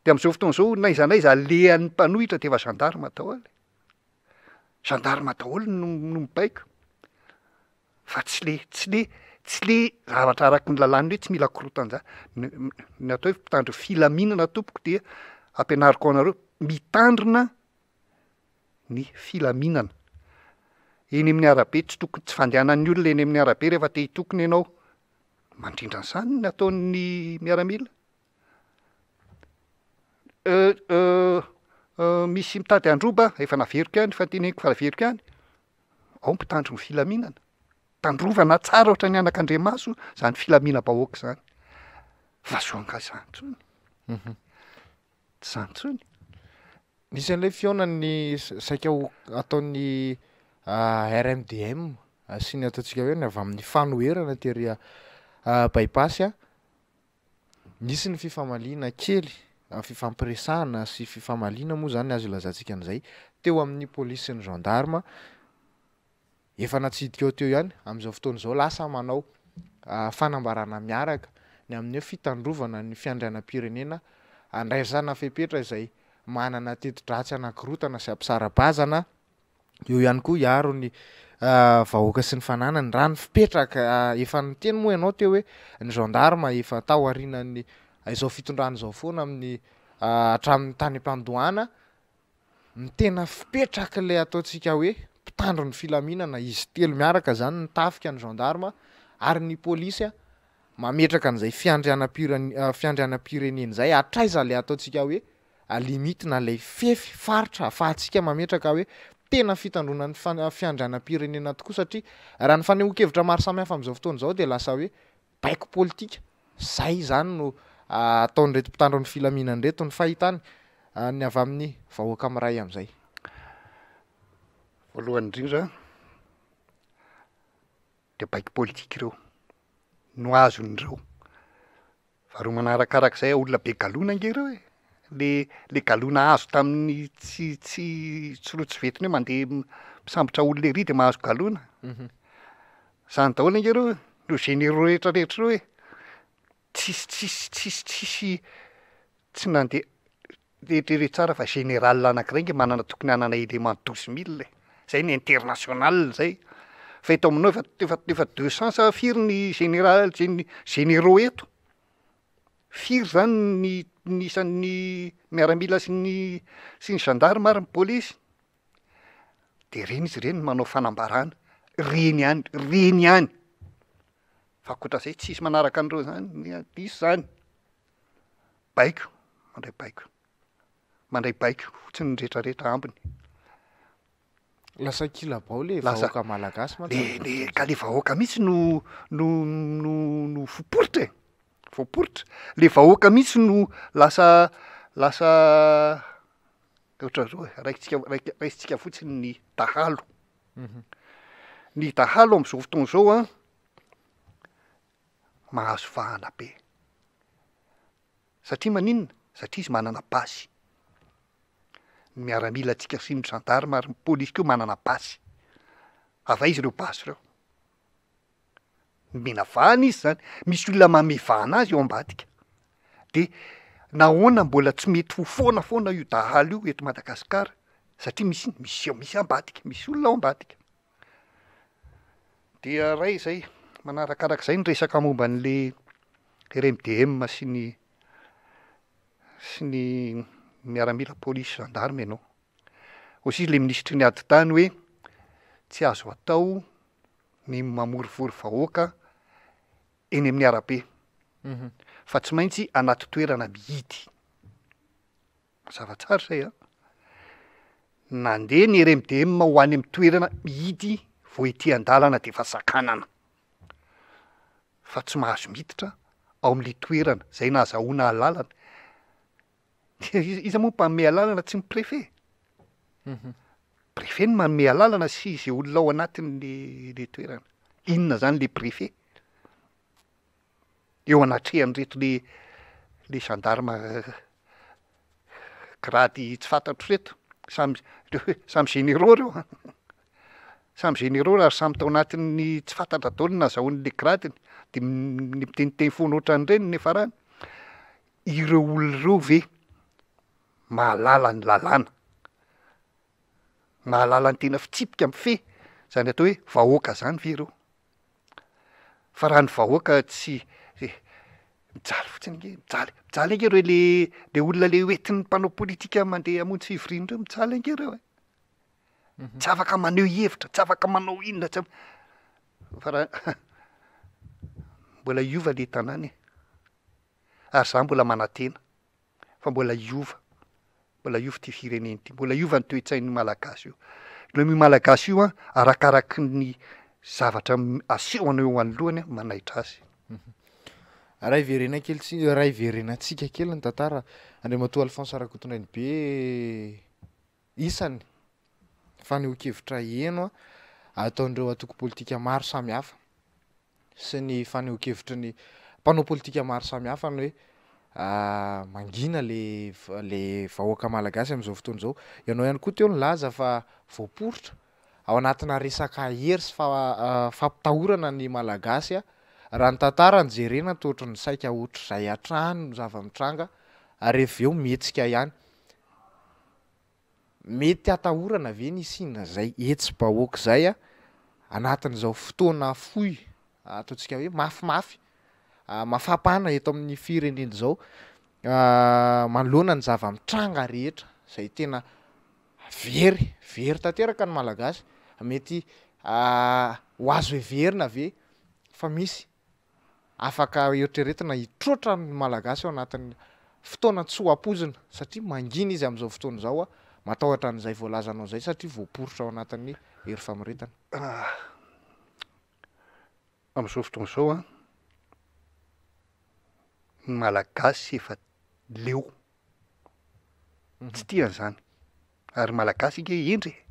Dia amin'izao fotoana izao n'aiza n'aiza alehan'ny mpanohitra dia efa gendarme daholo. Gendarme daholo no no mibaiko. Fa tsy le tsy le tsy le zavatra araky ny lalàna hoe tsy mila korontana zany. Ny ny atao hoe mpitandro filaminana tompoko dia ampianariko anareo mitandrina ny filaminana. Eny amin'ny arabe tsy tokony tsy fandehanan'ny olona eny amin'ny arabe rehefa te hitokona ianao. Mandrindra an'izany ny ataon'ny miaramila. Misy mitady handroba, efa naveriko ihany, efa noteneniko fa naveriko ihany. Ao mpitandro ny filaminana, tandrovana tsara ohatran'ny anakandriamaso zany filaminam-bahoaka zany, fa zo angaha izany intsony, tsy izany intsony. Nisy an'ilay fihaonan'ny saika ho ataon'ny RMDM sy ny ataontsika hoe ny avy amin'ny fanoherana tery By-pass. Nisy ny fifamaliana kely, fifampiresahana sy fifamaliana moa izany azo ilazantsika an'izay, teo amin'ny polisy sy ny gendarme. Efa natsidika eo teo ihany, amin'izao fotoana izao lasa manao fanambarana miaraka ny amin'ny hoe fitandrovana ny fiandrianam-pirenena, andraisana fepetra izay manana teti-dratsy hanakorotana sy hampisara-bazana. Eo ihany koa hiaro ny vahoaka sy ny fananany. Raha ny fipetraka, efa niteny moa ianao teo hoe ny gendarme efa tao aorianan'ny izao fitondrana izao foana amin'ny hatramin'ny tany am-piandohana. Ny tena fipetrak'ilay ataontsika hoe mpitandro ny filaminana, izy telo miaraka izany, ny tafika, ny gendarme ary ny polisy mametraka an'izay fiandrianam-pirenena izay. Hatraiza ilay ataontsika hoe limite na ilay fefy, faritra ahafahantsika mametraka hoe tena fitandroana ny fiandrianam-pirenena tokoa satria raha ny fanehoan-kevitra maro samihafa amin'izao fotoana izao dia lasa hoe baiko politika izay izany no ataon'ireto mpitandro ny filaminana ireto ny fahitany ny avy amin'ny vahoaka miray amin'izay. Voalohany indrindra dia baiko politika ireo no azon'ireo. Faharoa manarakarak'izay, olona be galona ange ireo e! Le le galona azo tamin'ny tsy tsy tsy roa tsy ventiny hoe mandeha misambotra olona ery de mahazo galona. Zany daholo ange ireo e, ireo généraux rehetra rehetra ireo e! Tsisy tsisy tsisy tsisy tsy nandeha Eritrereto tsara fa général anakiray nge manana tokony hanana élément 12 mille e! Zay ny international zay, fa eto aminao efa efa efa 200 sa firy ny général gén- généraux eto? Firy zany ny ny isan'ny miaramila sy ny sy ny gendarme ary ny polisy? De reny izy ireny manao fanambarana, reny ihany, reny ihany, fa ankoatran'izay tsisy manaraka an'ireo zany, diso zany. Baiko, mandray baiko. Mandray baiko fotsiny ny retraretra ambiny. Lasa ankilabao le vahoaka malagasy mantsy Le, le, ka le vahoaka mihitsy no, no, no, no voaporitra e, voaporitra. Le vahoaka mihitsy no lasa, lasa ohatran'izao e, raikitsika, raik- raisintsika fotsiny ny dahalo. Ny dahalo amin'izao fotoana izao an, mahazo vahana be. Satria maninona? Satria izy manana basy. Ny miaramilantsika sy ny gendarme ary ny polisy koa manana basy. Avy aiza ireo basy ireo? Nomena vahana izy zany. Misy olona manome vahana azy eo ambadika. De nahoana mbola tsy mety ho foana foana io dahalo io eto Madagasikara? Satria misy misy misy ambadika, misy olona ao ambadika. Dia ray izay, manarakarak'izay ny resaka momba an'le RMDM sy ny. sy ny miaramila polisy gendarme ianao. Hoy izy le minisitry ny ady tany hoe tsy azo atao ny mamorivory vahoaka eny amin'ny arabe fa tsy maintsy anaty toerana mihidy. Mazava tsara izay an. Nandeha ny RMDM ho any amin'ny toerana mihidy vao ety an-dalana dia efa sakanana fa tsy mahazo miditra ao amin'ilay toerana izay nahazahoana alalana. Iza moa mpanome alalana tsy ny préfet? Préfet no manome alalana sy izay olona ao anatin'le le toerana. Inona zany le préfet? Eo anatrehan'ireto le le gendarme grady tsy fantatro reto, samy reo samy généraux reo an, samy généraux ary samy tao anatin'ny tsy fantatra daholo ny nazahoany le gradiny, de miteniteny foana ohatran'ireny ny niafarany. Ireo olona ireo ve mahalala ny lalàna? Mahalala ny tena fitsipika mifehy zany atao hoe vahoaka zany ve ireo? Fa raha ny vahoaka tsy mijaly fotsiny ange, mijaly, mijaly ange ireo le le olona le hoentin'ny mpanao politika mandeha hamonjy fivoriana ireo, mijaly ange ireo e! Tsy afaka maneho hevitra, tsy afaka manao inona, tsy fa raha mbola hiova le tanàna e! Ary za mbola manantena fa mbola hiova, mbola hiova ity firenena ity, mbola hiova ny toe-tsain'ny Malagasy io. Ilay io Malagasy io an, arakaraky ny zavatra aseho anao eo anoloany an, manaitra azy. Raha hiverena kely tsi- raha hiverenantsika kely ny tantara, Andriamatoa Alphonse Rakotondrainibe isany fanehoan-kevitra heno ataon'ireo antoko politika maro samihafa sy ny fanehoan-kevitry ny mpanao politika maro samihafa ny hoe mangina le le vahoaka malagasy amin'izao fotoana izao. Ianao ihany koa teo nilaza fa voaporitra ao anatina resaka hery sy fampitahorana ny malagasy. Raha ny tantara no jerena toa ohatran'ny saika ohatr'izay hatrany no zava-mitranga ary avy eo mihetsika ihany. Mety atahorana ve ny hisian'izay hetsi-bahoaka izay anatin'izao fotoana fohy ataontsika hoe mafimafy, mafampana eto amin'ny firenena izao manoloana ny zava-mitranga rehetra izay tena very, very tanteraka ny Malagasy. Mety ho azo heverina ve fa misy afaka eritreretina hitroatra ny Malagasy ao anatin'ny fotoana tsy ho ampoizina satria mangina izy amin'izao fotoana izao, matahotra an'izay voalazanao izay satria voaporitra ao anatin'ny hery famoretana. Amin'izao fotoana izao an, ny Malagasy efa leo, tsy tia an'izany. Ary Malagasy ange hendry e!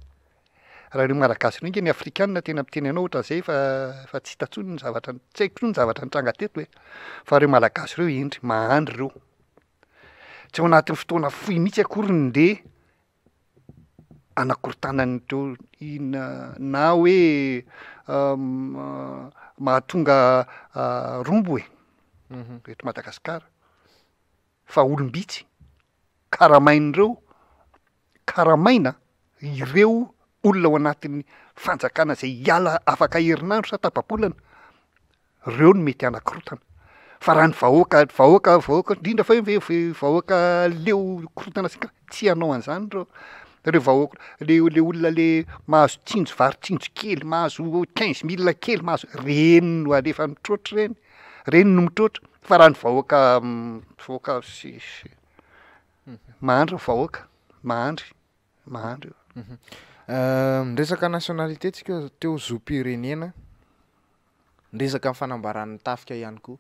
Raha ireo Malagasy ireo ange ny Afrikana tena miteny anao ohatran'izay fa fa tsy hita intsony ny zavatra, tsy haiko intsony ny zavatra nitranga teto e! Fa ireo Malagasy ireo hendry, mahandry ireo. Tsy ao anatin'ny fotoana fohy mihitsy akory ny ndeha hanakorontanan'ireo inona na hoe mahatonga rombo e! Eto Madagasikara. Fa olom-bitsy karamain'ireo, karamaina ireo olona ao anatin'ny fanjakana izay hiala afaka herinandro sa tapa-bolana, ireo no mety hanakorontana. Fa raha ny vahoaka, vahoaka, vahoaka, indrindra fa hoe vahoaka leo korontana sy ny tsy hanao an'izany ireo, ireo vahoaka, le le olona le mahazo tsinjo vary tsinjo kely, mahazo quinze mille kely, mahazo, ireny no alefa mitroatra ireny, ireny no mitroatra, fa raha ny vahoaka, vahoaka sy sy. Mahandry ny vahoaka, mahandry, mahandry io. Niresaka nationalité tsika teo, zom-pirenena, niresaka ny fanambaran'ny tafika ihany koa.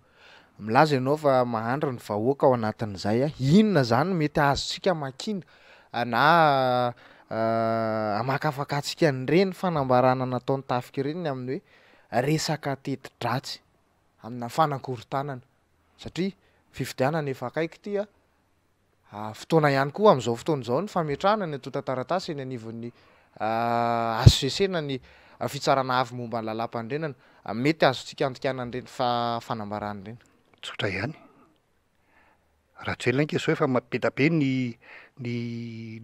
Milaza ianao fa mahandry ny vahoaka ao anatin'izay, inona izany no mety azontsika amakiana na hamakafakantsika an'ireny fanambarana nataon'ny tafika ireny ny amin'ny hoe resaka teti-dratsy amina fanakorontanana satria fifidianana efa akaiky ity a, fotoana ihany koa amin'izao fotoana izao ny fametrahana ny antontan-taratasy eny anivon'ny HCC na ny Fitsarana Avo momba ny Lalàmpanorenana. Mety azontsika andikana an'ireny fanambarana ireny. Tsotra ihany. Rajoelina ange zao efa be da be ny ny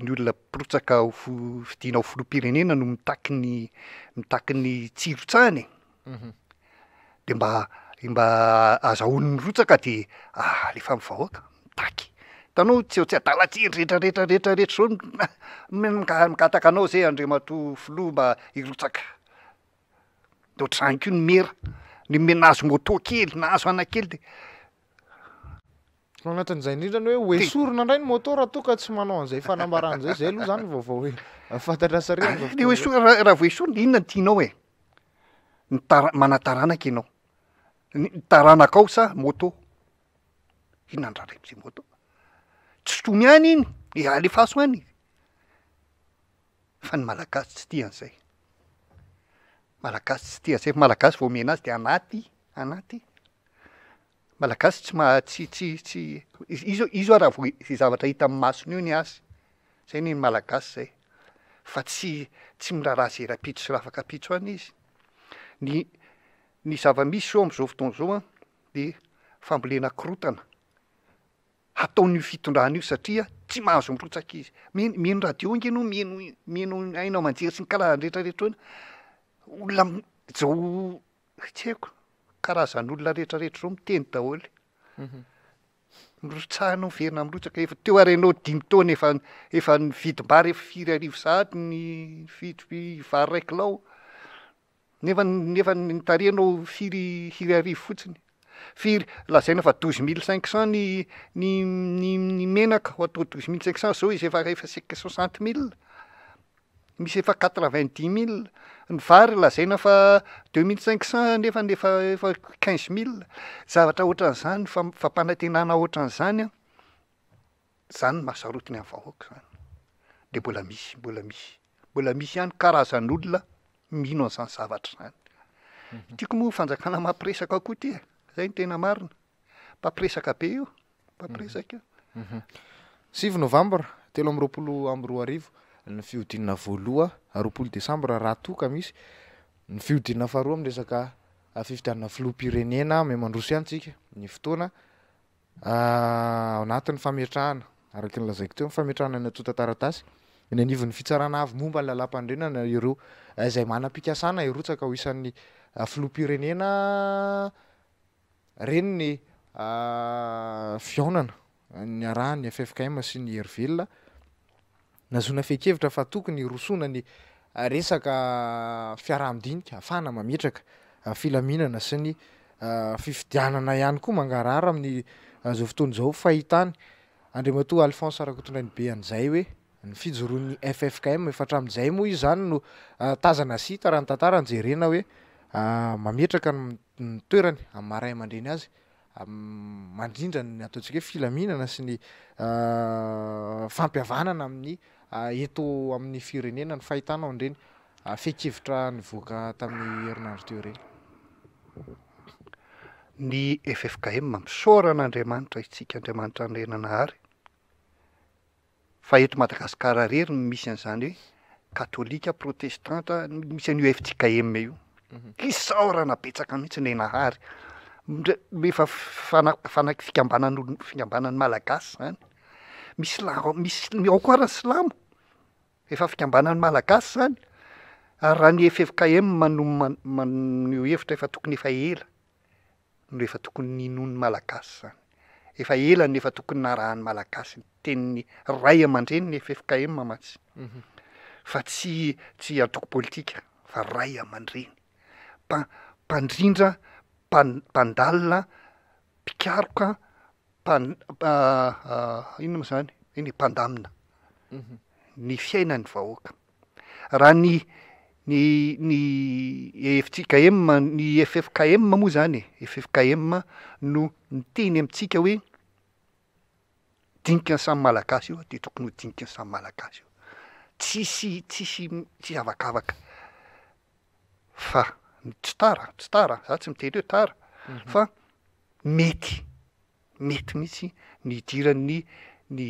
ny olona mpirotsaka ho fidiana ho filoham-pirenena no mitaky ny mitaky ny tsy hirotsahany e. De mba mba azahoany mirotsaka de alefa amin'ny vahoaka, mitaky. Hitanao tsy tsy adala tsy rehetra rehetra rehetra rehetra zao mangataka anao zay Andriamatoa Filoha mba hirotsaka. De ohatr'izany koa ny mera, ny me- nahazo moto kely, nahazo ana kely de. Ao anatin'izay indrindra ny hoe ho esorina indray ny moto raha toa ka tsy manao an'izay fanambarana izay, izay aloha izany ny vaovao hoe fantatra sary amin'izao fotoana izao. Raha raha vao esorina inona no tianao e? Ny tara- manan-taranaka ianao, ny taranakao sa moto? Inona ny rariny am'zay moto? Tsy tony any iny, e alefaso any. Fa ny Malagasy tsy tia an'izay. Malagasy tsy tia an'izay, fa Malagasy vao omena azy de anaty, anaty. Malagasy tsy maha- tsy tsy tsy izy izy ho'a raha vao zay zavatra hita amin'ny masony eo ny azy, zay ny Malagasy zay, fa tsy tsy miraharaha ze rahampitso sy rahafakampitso any izy. Ny ny zava-misy zao am'zao fotoana zao an, de fambolena korontana hataon'io fitondrana io satria tsy mahazo mirotsaka izy. Mino mino radio ange ianao, mino mino haino aman-jery sy ny karazany rehetrarehetra eo, olona zao Tsy haiko, karazan'olona rehetra rehetra zao miteny daholo. Mirotsahanao miverina mirotsaka, efa teo ary ianao dimy taona efa efa nividim-bary efa firy arivo sahady ny vidy vary iray kilao, nefa nefa nitarihanao firy firy arivo fotsiny, firy lazaina fa douze mille cinq cent ny ny ny ny menaka ho atao douze mille cinq cent zao izy efa efa soixante mille. Misy efa quatre vingt dix mille, ny vary lazaina fa deux mille cinq cent nefa efa efa quinze mille, zavatra ohatran'izany fam- fampanantenana ohatran'izany an, zany no mahasarotiny amin'ny vahoaka zany, de mbola misy mbola misy mbola misy ihany karazan'olona mino an'izany zavatra zany. Tiako moa fanjakana mampiresaka koa ty e, zay no tena marina, mpampiresaka be io. Mpampiresaka io. 9 novambra 2023 ny fihodinana voaloha, 20 desambra raha toa ka misy ny fihodinana faharoa amin'ny resaka fifidianana filoham-pirenena. Miha-mandroso ihany tsika ny fotoana ao anatin'ny fametrahana, araka ny lazaiko teo, ny fametrahana ny antontan-taratasy eny anivon'ny fitsarana avo momba ny lalàmpanorenana ireo izay manam-pikasana hirotsaka ho isan'ny filoham-pirenena. Reny ny fihaonana niarahan'ny ffkm sy ny Hery Velona, nahazoana fehin-kevitra fa tokony hirosoana ny resaka fiaraha-midinika ahafahana mametraka filaminana sy ny fifidianana ihany koa mangarahara amin'izao fotoana izao fahitany Andriamatoa Alphonse Rakotondrainibe an'izay hoe ny fijoroan'ny ffkm efa hatramin'izay moa izy izany no tazana sy hita raha ny tantara no jerena hoe mametraka ny toerany amin'ny maha ray aman-dreny azy mandrindra ny ataontsika hoe filaminana sy ny fampihavanana amin'ny eto amin'ny firenena ny fahitana an'ireny fehin-kevitra nivoaka tamin'ny herinandro teo ireny. Ny ffkm, misaorana Andriamanitra isika Andriamanitra Andriananahary Fa eto Madagasikara irery no misy an'izany hoe katolika, protestanta, misy an'io fjkm io. Isaorana betsaka mihitsy ny Nahary. Efa fana- fana- fikambanan'olo- fikambanan'ny Malagasy zany. Misy la- misy ao koa ary ny silamo. Efa fikambanan'ny Malagasy zany. Ary raha ny ffkm no man- maneho hevitra efa tokony efa ela. no efa tokony ninoan'ny Malagasy izany. Efa ela no efa tokony narahan'ny Malagasy ny tenin'ny ray aman-dreny ny ffkm mantsy. Fa tsy tsy antoko politika fa ray aman-dreny. Mpa- mpandrindra, mpan- mpandalina, mpikaroka, mpan- inona moa izany? Eny e, mpandamina ny fiainan'ny vahoaka. Raha ny ny ny fjkm ny ffkm moa zany e, ffkm no miteny amintsika hoe dinika ny samy malagasy io de tokony ho dinika ny samy malagasy io, tsisy tsisy tsisy avakavaka fa tsy tara tsy tara za tsy miteny hoe tara fa mety Mety mihitsy ny hidiran'ny ny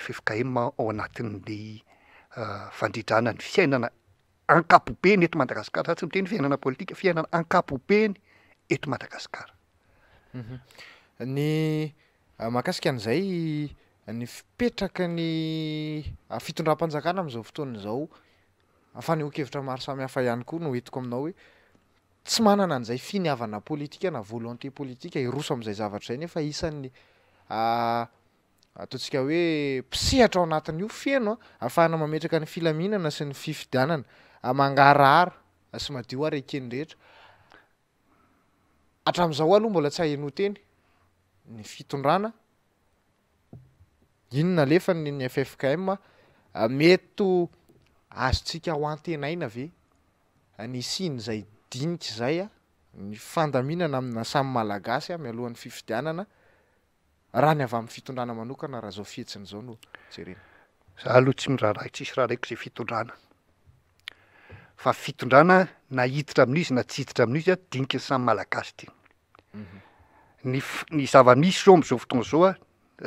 ffkm ao anatin'ny fandridrana ny fiainana ankapobeny eto Madagasikara, za tsy miteny fiainana politika, fiainana ankapobeny eto Madagasikara. Ny mahakasika an'izay, ny fipetraky ny fitondram-panjakana amin'izao fotoana izao, fanehoan-kevitra maro samihafa ihany koa no entiko aminao hoe tsy manana an'izay finiavana politika na volonté politika hiroso amin'izay zavatra izay nefa isan'ny. ataontsika hoe mpisehatra ao anatin'io feno ahafahana mametraka ny filaminana sy ny fifidianana mangarahara sy madio ary eken'ny rehetra. Hatramin'izao aloha mbola tsy ahenoan-teny ny fitondrana, inona alefany ny ffkm, mety ho azontsika ho antenaina ve ny hisian'izay dinika izay, ny fandaminana amina samy Malagasy mialohan'ny fifidianana, raha ny avy amin'ny fitondrana manokana raha izao fihetsiny izao no jerena? Za aloha tsy miraharaha, tsisy raharaiko izay fitondrana. Fa fitondrana na hiditra amin'io izy na tsy hiditra amin'io izy a, diniky ny samy Malagasy ity. Ny f- ny zava-misy zao am'zao fotoana zao a,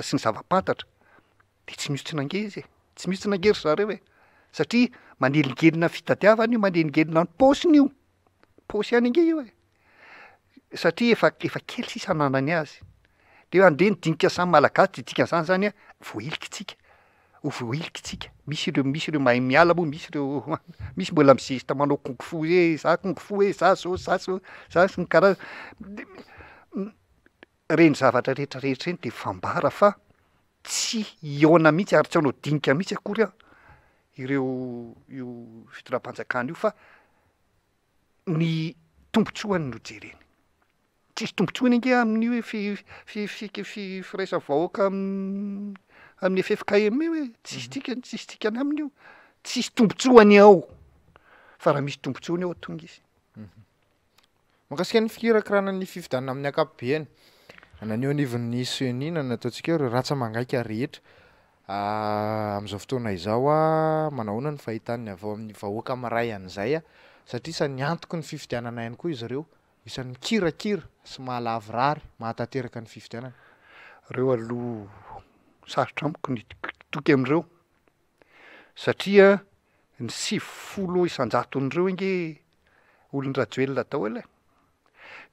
sy ny zava-pantatra de tsy misy tsy nangeha izy e, tsy misy tsy nangeha ry zareo e, satria manelingelina ny fitadiavana io, manelingelina ny paosiny io, paosy ihany ange io e, satria efa efa kely sisa ananany azy, de hoe andeha ny dinika samy Malagasy de dikan'izany zany a voahiliky tsika, ho voahiliky tsika, misy ireo misy ireo mahay miala moa, misy ireo misy mbola mizesta manao kung fu hoe za kung fu hoe za zao za zao za sy ny karazany, reny zavatra rehetra rehetra reny de fambara fa tsy hihaona mihitsy ary tsy hanao dinika mihitsy akory an ireo io fitondram-panjakana io fa ny tombotsoany no jereny. Tsisy tombotsoany ange amin'io hoe fi- fi- fi- fi- firaisan'ny vahoaka amin'ny ffkm io e, tsisy dikany, tsisy dikany aminy io, tsisy tombotsoany ao, fa raha misy tombotsoany ao tonga izy. Mahakasika ny fikirakirana ny fifidianana amin'ny ankapobeny, na ny eo anivon'ny Ceni na ny ataontsika hoe ireo rantsa-mangaika rehetra amin'izao fotoana izao, manahoana ny fahitan'ny avy ao amin'ny vahoaka miray an'izay satria isan'ny antoky ny fifidianana ihany koa izy ireo Isan'ny mikirakira sy mahalavorary mahatanteraka ny fifidianana. Reo aloha sarotra amiko ny hitoky amin'ireo satria ny 90 isan-jaton'ireo ange olon-dRajoelina daholo e!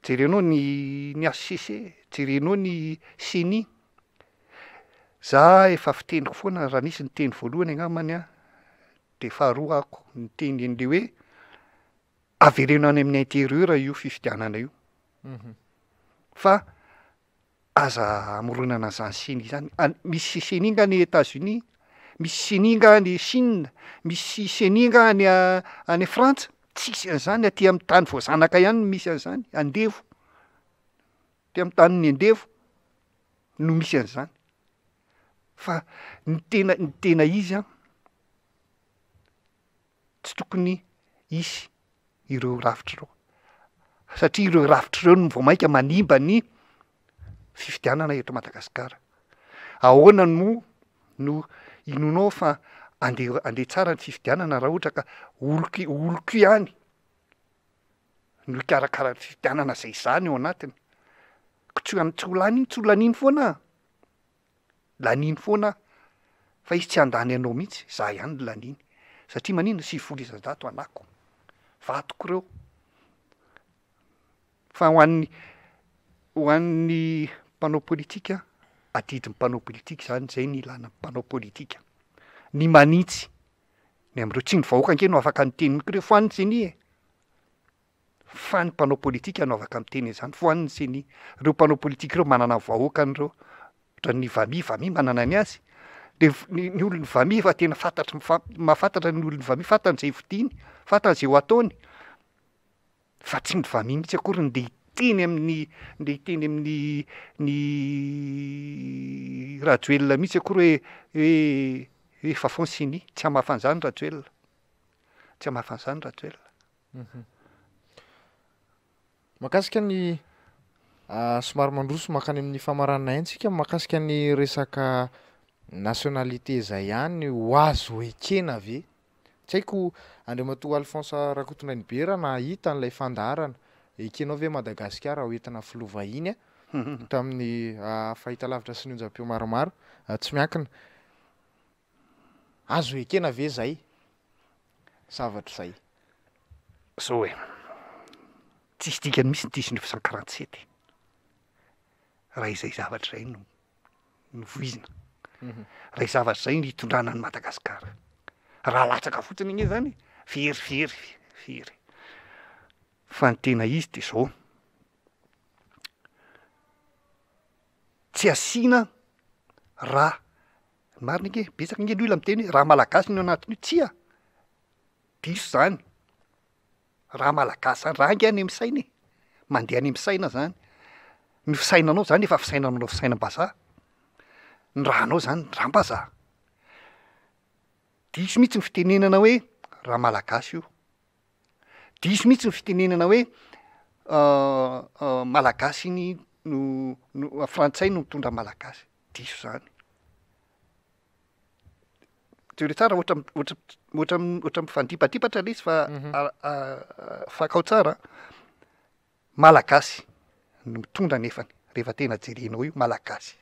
Jerenao ny ny HCC, jerenao ny Ceni, za efa fiteniko foana raha nisy niteny voalohany angambany an, de faharoa ako niteny an'le hoe Avereno any amin'ny interieur io fifidianana io fa aza amoronana an'izany ceni izany. Any, misy ceni nga any Etats Unis? Misy ceni nga any Chine? Misy ceni nga any any Frantsa? Tsisy an'izany, aty amin'ny tany voazanaka ihany no misy an'izany, andevo, aty amin'ny tanin'ny andevo no misy an'izany. Fa ny tena ny tena izy an, Tsy tokony hisy ireo rafitra ireo satria ireo rafitra ireo no vao mainka manimba ny fifidianana eto Madagasikara. Ahoana no no inoanao fa andeha andeha tsara ny fifidianana raha ohatra ka oloko oloko ihany no hikarakara ny fifidianana zay izany ao anatiny? Ko tsy tsy ho lany iny, tsy ho laniany foana an! Laniany foana aho fa izy tsy handany anao mihitsy, za ihany no laniany satria maninona 90% anako, vatoko reo, fa ho an'ny ho an'ny mpanao politika, adidin'ny mpanao politika zany, zay ny ilana mpanao politika, ny manitsy ny am'ireo, tsy ny vahoaka ange no afaka niteny mihitsy reo, foano ny ceni e! Fa ny mpanao politika no afaka miteny an'izany, foano ny ceni. Ireo mpanao politika ireo manana ny vahoakany ireo, ohatran'ny vami, vami manana ny azy. De ny ny olon'ny vami efa tena fantatry ny fa- mahafantatra ny olon'ny vami, fantany izay fidiny, fantany izay ho ataony. Fa tsy ny vami mihitsy akory no ndeha hiteny amin'ny ndeha hiteny amin'ny ny Rajoelina mihitsy akory hoe hoe hoe fafao ny ceni, tsy hamafa an'izany Rajoelina, tsy hamafa an'izany Rajoelina. Mahakasika ny somary mandroso mankany amin'ny famaranana ihany tsika mahakasika ny resaka nationalité izay ihany ho azo ekena ve? Tsy haiko Andriamatoa Alphonse Rakotonainibe raha nahita an'ilay fandaharana ekenao ve Madagasikara ho entina filoha vahiny tamin'ny fahitalavitra sy ny onjam-peo maromaro tsy miankina. Azo ekena ve zay zavatra zay? Zao e, tsisy dikany mihitsy ny 19 quarante sept raha izay zavatra izay no no voizina, raha izay zavatra izay no hitondrana an'i Madagasikara, raha latsaka fotsiny anie zany very very very, fa ny tena izy de zao, tsy asiana raha. Ny marina ange, betsaka ange ny olona miteny hoe rà malagasy no anatin'io, tsia! Diso zany. Rà malagasy zany, rà ange any amin'ny saina e! Mandeha any amin'ny saina zany. Ny fisainanao zany efa fisainanao fisainam-bazaha. Ny rànao zany ràm-bazaha. Diso mihitsy ny fitenenana hoe rà malagasy io. Diso mihitsy ny fitenenana hoe malagasy iny no no frantsay no mitondra malagasy. Diso zany. Jereo tsara ohatra ohatra ohatra ohatra mifandipatipatra le izy fa fakao tsara. Malagasy no mitondra nefany rehefa tena jerenao io malagasy.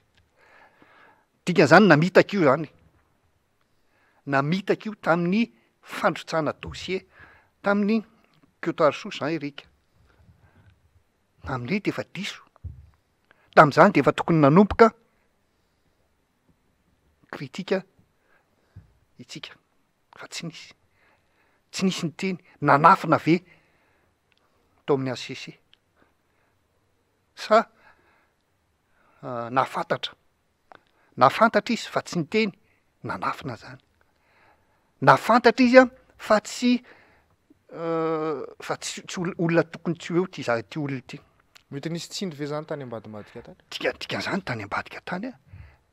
Dikan'izany namitaka io zany. Namitaka io tamin'ny fandrotsahana dossier tamin'ny Kotoarisoa Jean Eric. Tamin'ireny dia efa diso. Tamin'izany dia efa tokony nanomboka critique itsika fa tsy nisy. Tsy nisy niteny. Nanafina ve tao amin'ny HCC? Sa nahafantatra? Nahafantatra izy fa tsy niteny, nanafina zany. Nahafantatra izy an fa tsy fa tsy tsy ol- olona tokony tsy ho eo ty za- ty olona ity. Mety nisy tsindry ve zany tany ambadimbadika tany? Dika- dikan'izany tany ambadika tany an,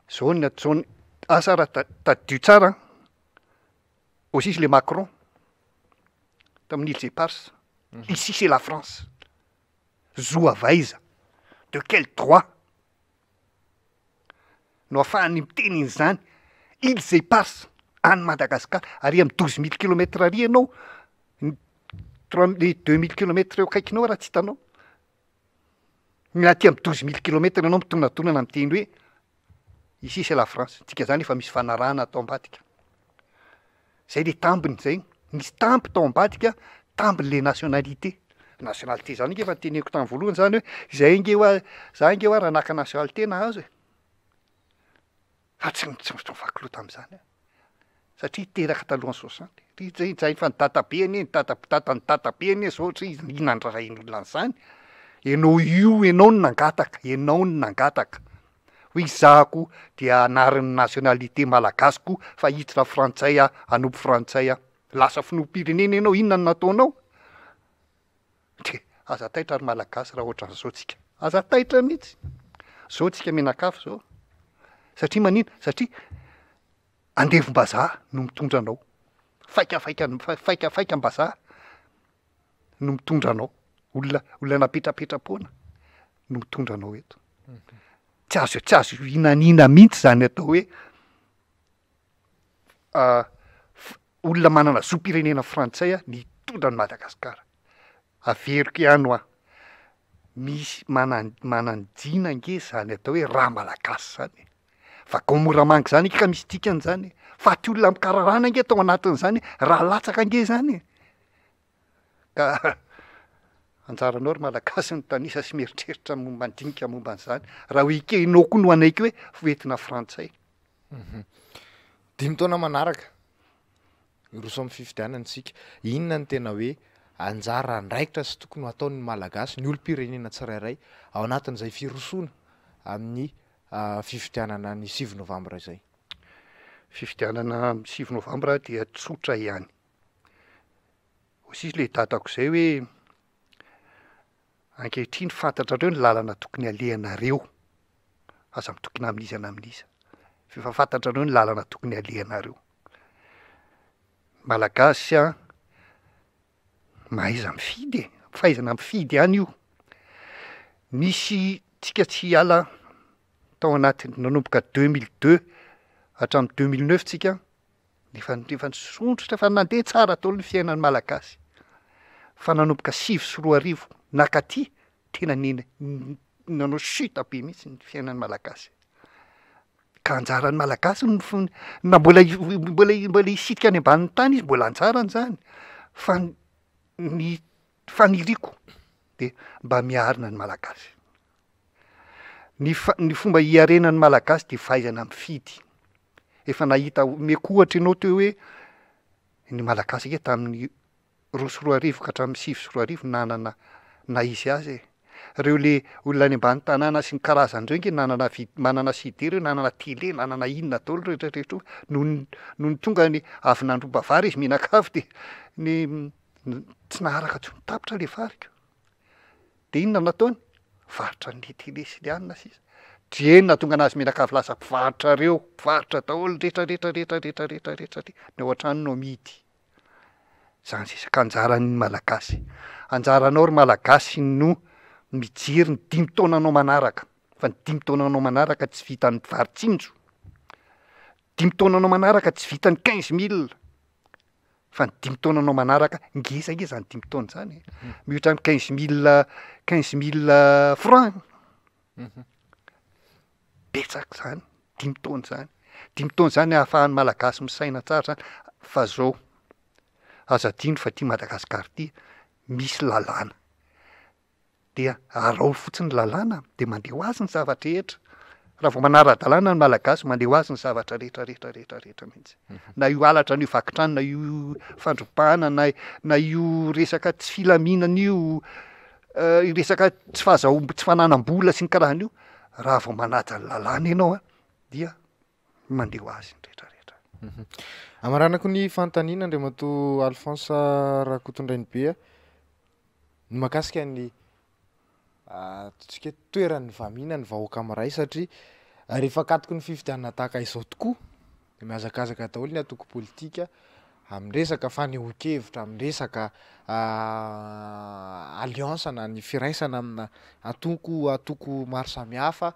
zao ny at- zao ny, asa raha ta- tadidio tsara an, hozy izy le Macron tamin'ny îles éparses, ici c'est la France, zo avy aiza? De quel droit? no afahany miteny an'izany, îles éparses any Madagascar, ary amin'ny 12 000 kilomètres ary ianao, ny trois mille, 2000 kilomètres eo akaikinao raha tsy hitanao, ny aty amin'ny 12 000 kilomètres ianao mitonantonana miteny hoe ici c'est la France, dikan'izany efa misy fanarahana atao ambadika, zay le tambiny zay, nisy tamby tao ambadika, tambin'le nationalité, nationalité zany ange efa noteneniko tamin'ny voalohany zany hoe izay ange hoa, za ange hoa raha naka nationalité nahazo e, fa tsy tsy tsy mivaky loha tamin'izany aho, satria teraka talohan'ny soixante, ry zay zay fa ny dadabe anie ny dada dadan'ny dadabe anie zao ohatra hoe inona ny rarahin'olona an'izany, ianao io ianao no nangataka, ianao no nangataka. Hoy izaho dia anarin'ny nationalité malagasy koa fa hiditra frantsay aho, hanompo frantsay aho. Lasa filoham-pirenena ianao, inona no nataonao? Dia aza taitra ry malagasy raha ohatran'izao tsika. Aza taitra mihitsy. Zao tsika mianakavy zao. Satria manina? Satria andevom-bazaha no mitondra anao. Faikafaika faikafaikam-bazaha no mitondra anao. Olona olona napetrapetra-poana no mitondra anao eto. Tsy azo tsy azo hinanina mihitsy zany atao hoe olona manana zom-pirenena frantsay ny hitondra an'i Madagasikara. Averiko ihany hoa, misy manan- manan-jina ange zany atao hoe rà malagasy zany e. Vagao Moramanga zany ange ka misy dikany zany e. Faty olona mikararana ange tao anatin'izany, rà latsaka ange zany e. Ka anjaranao ry Malagasy ny mitanisa sy mieritreritra mandinika momba an'izany. Raha ho ekenao koa no hanaiky hoe hoentina frantsay. Dimy taona manaraka, hiroso amin'ny fifidianana isika. Inona no tena hoe anjara andraikitra sy tokony ho ataon'ny Malagasy, ny olom-pirenena tsirairay ao anatin'izay firosoana amin'ny fifidianana ny 9 novambra izay? Fifidianana amin'ny 9 novambra dia tsotra ihany. Hoy sisa ilay dadako izay hoe ankehitriny fantatrareo ny lalana tokony alehanareo, aza mitoky na amin'iza na amin'iza, fa efa fantatrareo ny lalana tokony alehanareo. Malagasy an, mahaiza mifidy e, fahaizana mifidy ihany io. Nisy tsika tsy hiala tao anatin'ny nanomboka 2002 hatramin'ny 2009 tsika Efa efa nisondrotra, efa nandeha tsara daholo ny fiainan'ny Malagasy. Fa nanomboka 2009 nakaty, tena nena nanao chute be mihitsy ny fiainan'ny Malagasy. Ka anjaran'ny Malagasy ny fo- na mbola mbola mbola hisitrika any ambanin'ny tany izy mbola anjarany zany, fa ny faniriako de mba miarina ny Malagasy. Ny fa- ny fomba hiarenan'ny Malagasy de fahaizana mifidy. Efa nahita, omeko ohatra ianao teo hoe ny Malagasy ange tamin'ny 2002 ka hatramin'ny 2009 nanana na izy azy e. Reo le olona any ambany tanàna sy ny karazany reo nge nanana vi- manana CD reo, nanana télé, nanana inona daholo rehetra rehetra io. Nony nony tonga ny avy nandroba vary izy mianakavy de ny tsy naharaka intsony, tapitra le variko. De inona no nataony? Nivarotra an'le télé sy le anona sisa. Dia eny nahatonga anazy mianakavy lasa mpivarotra reo, mpivarotra daholo rehetra rehetra rehetra rehetra rehetra rehetra re, ny ao an-trano no amidy. Zany sisa ka anjaran'ny Malagasy, anjaranao ry Malagasy no mijery ny dimy taonanao manaraka, fa ny dimy taonanao manaraka tsy vitan'ny vary tsinjo, dimy taonanao manaraka tsy vitan'ny quinze mille, fa ny dimy taonanao manaraka, ngeza ange zany dimy taona zany e, mihoatra ny quinze mille, quinze mille francs, betsaka zany dimy taona zany, dimy taona zany ahafahan'ny Malagasy misaina tsara zany, fa zao aza adino fa ty Madagasikara ty misy lalàna, dia araho fotsiny ny lalàna dia mandeha ho azy ny zava-drehetra, raha vao manara-dalàna ny Malagasy mandeha ho azy ny zavatra rehetra rehetra rehetra rehetra mihitsy, na io halatra na io vaky trano na io fandrobana na na io resaka tsy filaminana io, io resaka tsy fahazahoam- tsy fananam-bola sy ny karazany io, raha vao manaja ny lalàna ianao an dia mandeha ho azy ny rehetra rehetra. Amaranako ny fanontaniana Andriamatoa Alphonse Rakotondrainibe a, ny mahakasika ny ataontsika hoe toeran'ny vamina ny vahoaka miray satria rehefa akatoky ny fifidianana tahaka izao tokoa dia mihazakazaka daholo ny antoko politika amin'ny resaka fanehoan-kevitra, amin'ny resaka alliance na ny firaisana amina antoko antoko maro samihafa.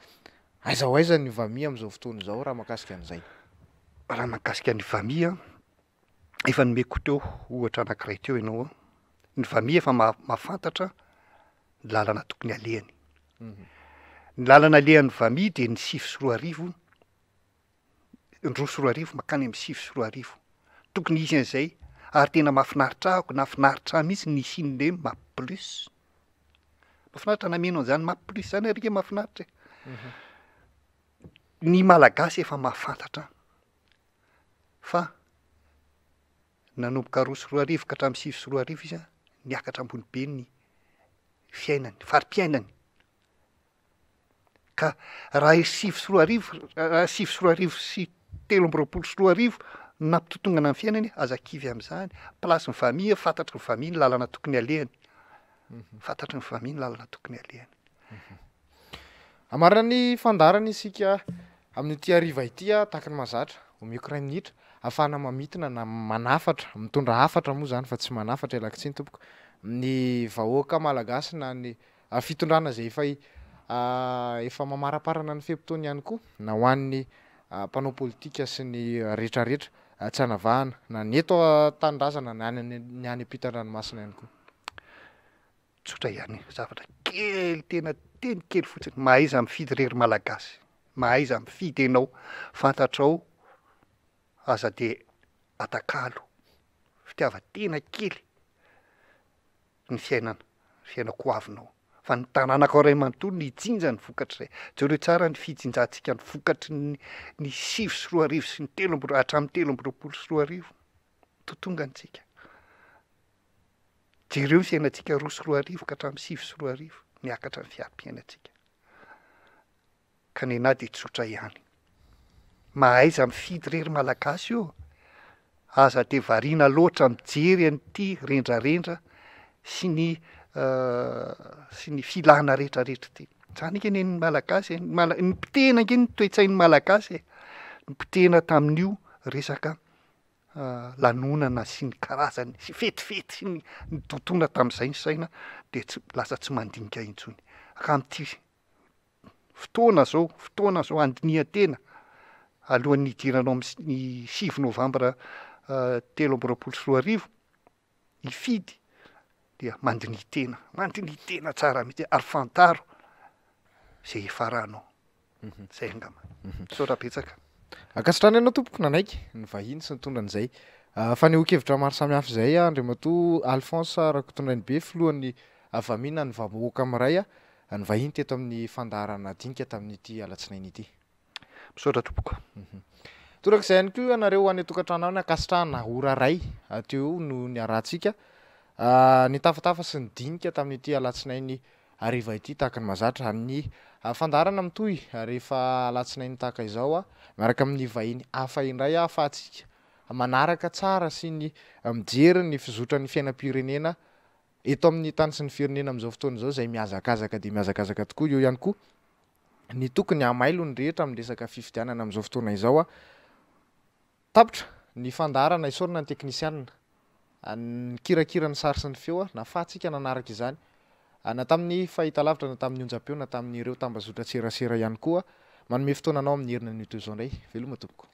Aiza ho aiza ny vami amin'izao fotoana izao raha mahakasika an'izay? Raha mahakasika ny vami an, efa nomeko teo ohatra anankiray teo ianao an, ny vami efa mahafantatra ny lalana tokony alehany. Ny lalana alehan'ny vami dia ny 2009, 2002 mankany amin'ny 2009. Tokony hisy an'izay ary tena mahafinaritra ahy, nahafinaritra ahy mihitsy ny nisian'le map plus. Mahafinaritra nameno an'izany map plus zany ary nge mahafinaritra e. Ny Malagasy efa mahafantatra fa nanomboka 2002 ka hatramin'ny 2009 izy an, niakatra ambony be ny fiainany, fari-piainany. Ka raha i 2009, raha 2009 sy 2023 no nampitotongana ny fiainany, aza kivy amin'izany. Place ny famille, fantatry ny famille ny lalana tokony alehany. Fantatry ny famille ny lalana tokony alehany. Hamarana ny fandaharana isika amin'ity hariva ity tahaka ny mahazatra. Omeko iray minitra ahafahana mamintina na manafatra, mitondra hafatra moa izany fa tsy manafatra, ialako tsiny tompoko, ny vahoaka malagasy na ny Fitondrana izay efa efa mamaraparana ny fe-potoany ihany koa na ho an'ny mpanao politika sy ny retraretra tsy anavahana na ny eto an-tanindrazana na ny ny any ampitan-dranomasina ihany koa. Tsotra ihany, zavatra kely tena teny kely fotsiny, mahaiza mifidy re ry Malagasy, mahaiza mifidy ianao, fantatrao aza de atakalo fitiavan-tena kely ny fiainana, ny fiainako ho avinao, fa ny taranakao iray manontolo no hijinja ny vokatr'izay. Jereo tsara ny fijinjantsika ny vokatry ny ny 2009 sy ny telo amby hatramin'ny 2023. Totongantsika. Jereo ny fiainantsika 2002 ka hatramin'ny 2009, niakatra ny fiarim-piainantsika. Ka nenah dia tsotra ihany. Mahaiza mifidy re ry Malagasy ô! Aza dia variana loatra mijery an'ity rendrarendra sy ny sy ny filana retraretra ity. Zany ange ny Malagasy e, ny Mala- ny potehina ange ny toe-tsain'ny Malagasy e! Ny potehina tamin'io resaka lanonana sy ny karazany sy fetifety sy ny nitontona tamin'izay ny saina dia tsy lasa tsy mandinika intsony. Ka amin'ity Fotoana zao, fotoana zao handinihan-tena alohan'ny hidiranao amin'ny 9 novambra 2023 hifidy dia mandiniha tena, mandiniha tena tsara mihitsy ary fantaro izay hiafaranao. Zay angamba. Misaotra betsaka. Ankasitrahana ianao tompoko nanaiky ny vahiny sy nitondra an'izay fanehoan-kevitra maro samihafa izay Andriamatoa Alphonse Rakotondrainibe filohan'ny Vamina ny vahoaka miray Ny vahiny teto amin'ny fandaharana dinika tamin'ity alatsinainy ity. Misaotra tompoko. Torak'izay ihany koa ianareo any an-tokantrano any, ankasitrahana ora iray teo eo no niarahantsika nitafatafa sy nidinika tamin'ity alatsinainy hariva ity tahaka ny mahazatra. Ny fandaharana mitohy rehefa alatsinainy tahaka izao miaraka amin'ny vahiny hafa indray ahafahantsika manaraka tsara sy ny mijery ny fizotran'ny fiainam-pirenena eto amin'ny tany sy ny firenena amin'izao fotoana izao izay mihazakazaka dia mihazakazaka tokoa. Eo ihany koa ny tokony hamailo ny rehetra amin'ny resaka fifidianana amin'izao fotoana izao. Tapitra ny fandaharana, isaorana ny teknisianina nikirakira ny sary sy ny feo nahafahantsika nanaraka izany na tamin'ny fahitalavitra na tamin'ny onjam-peo na tamin'ireo tambazotran-tserasera ihany koa. Manome fotoana anao amin'ny heriny anio toy izao indray. Veloma tompoko.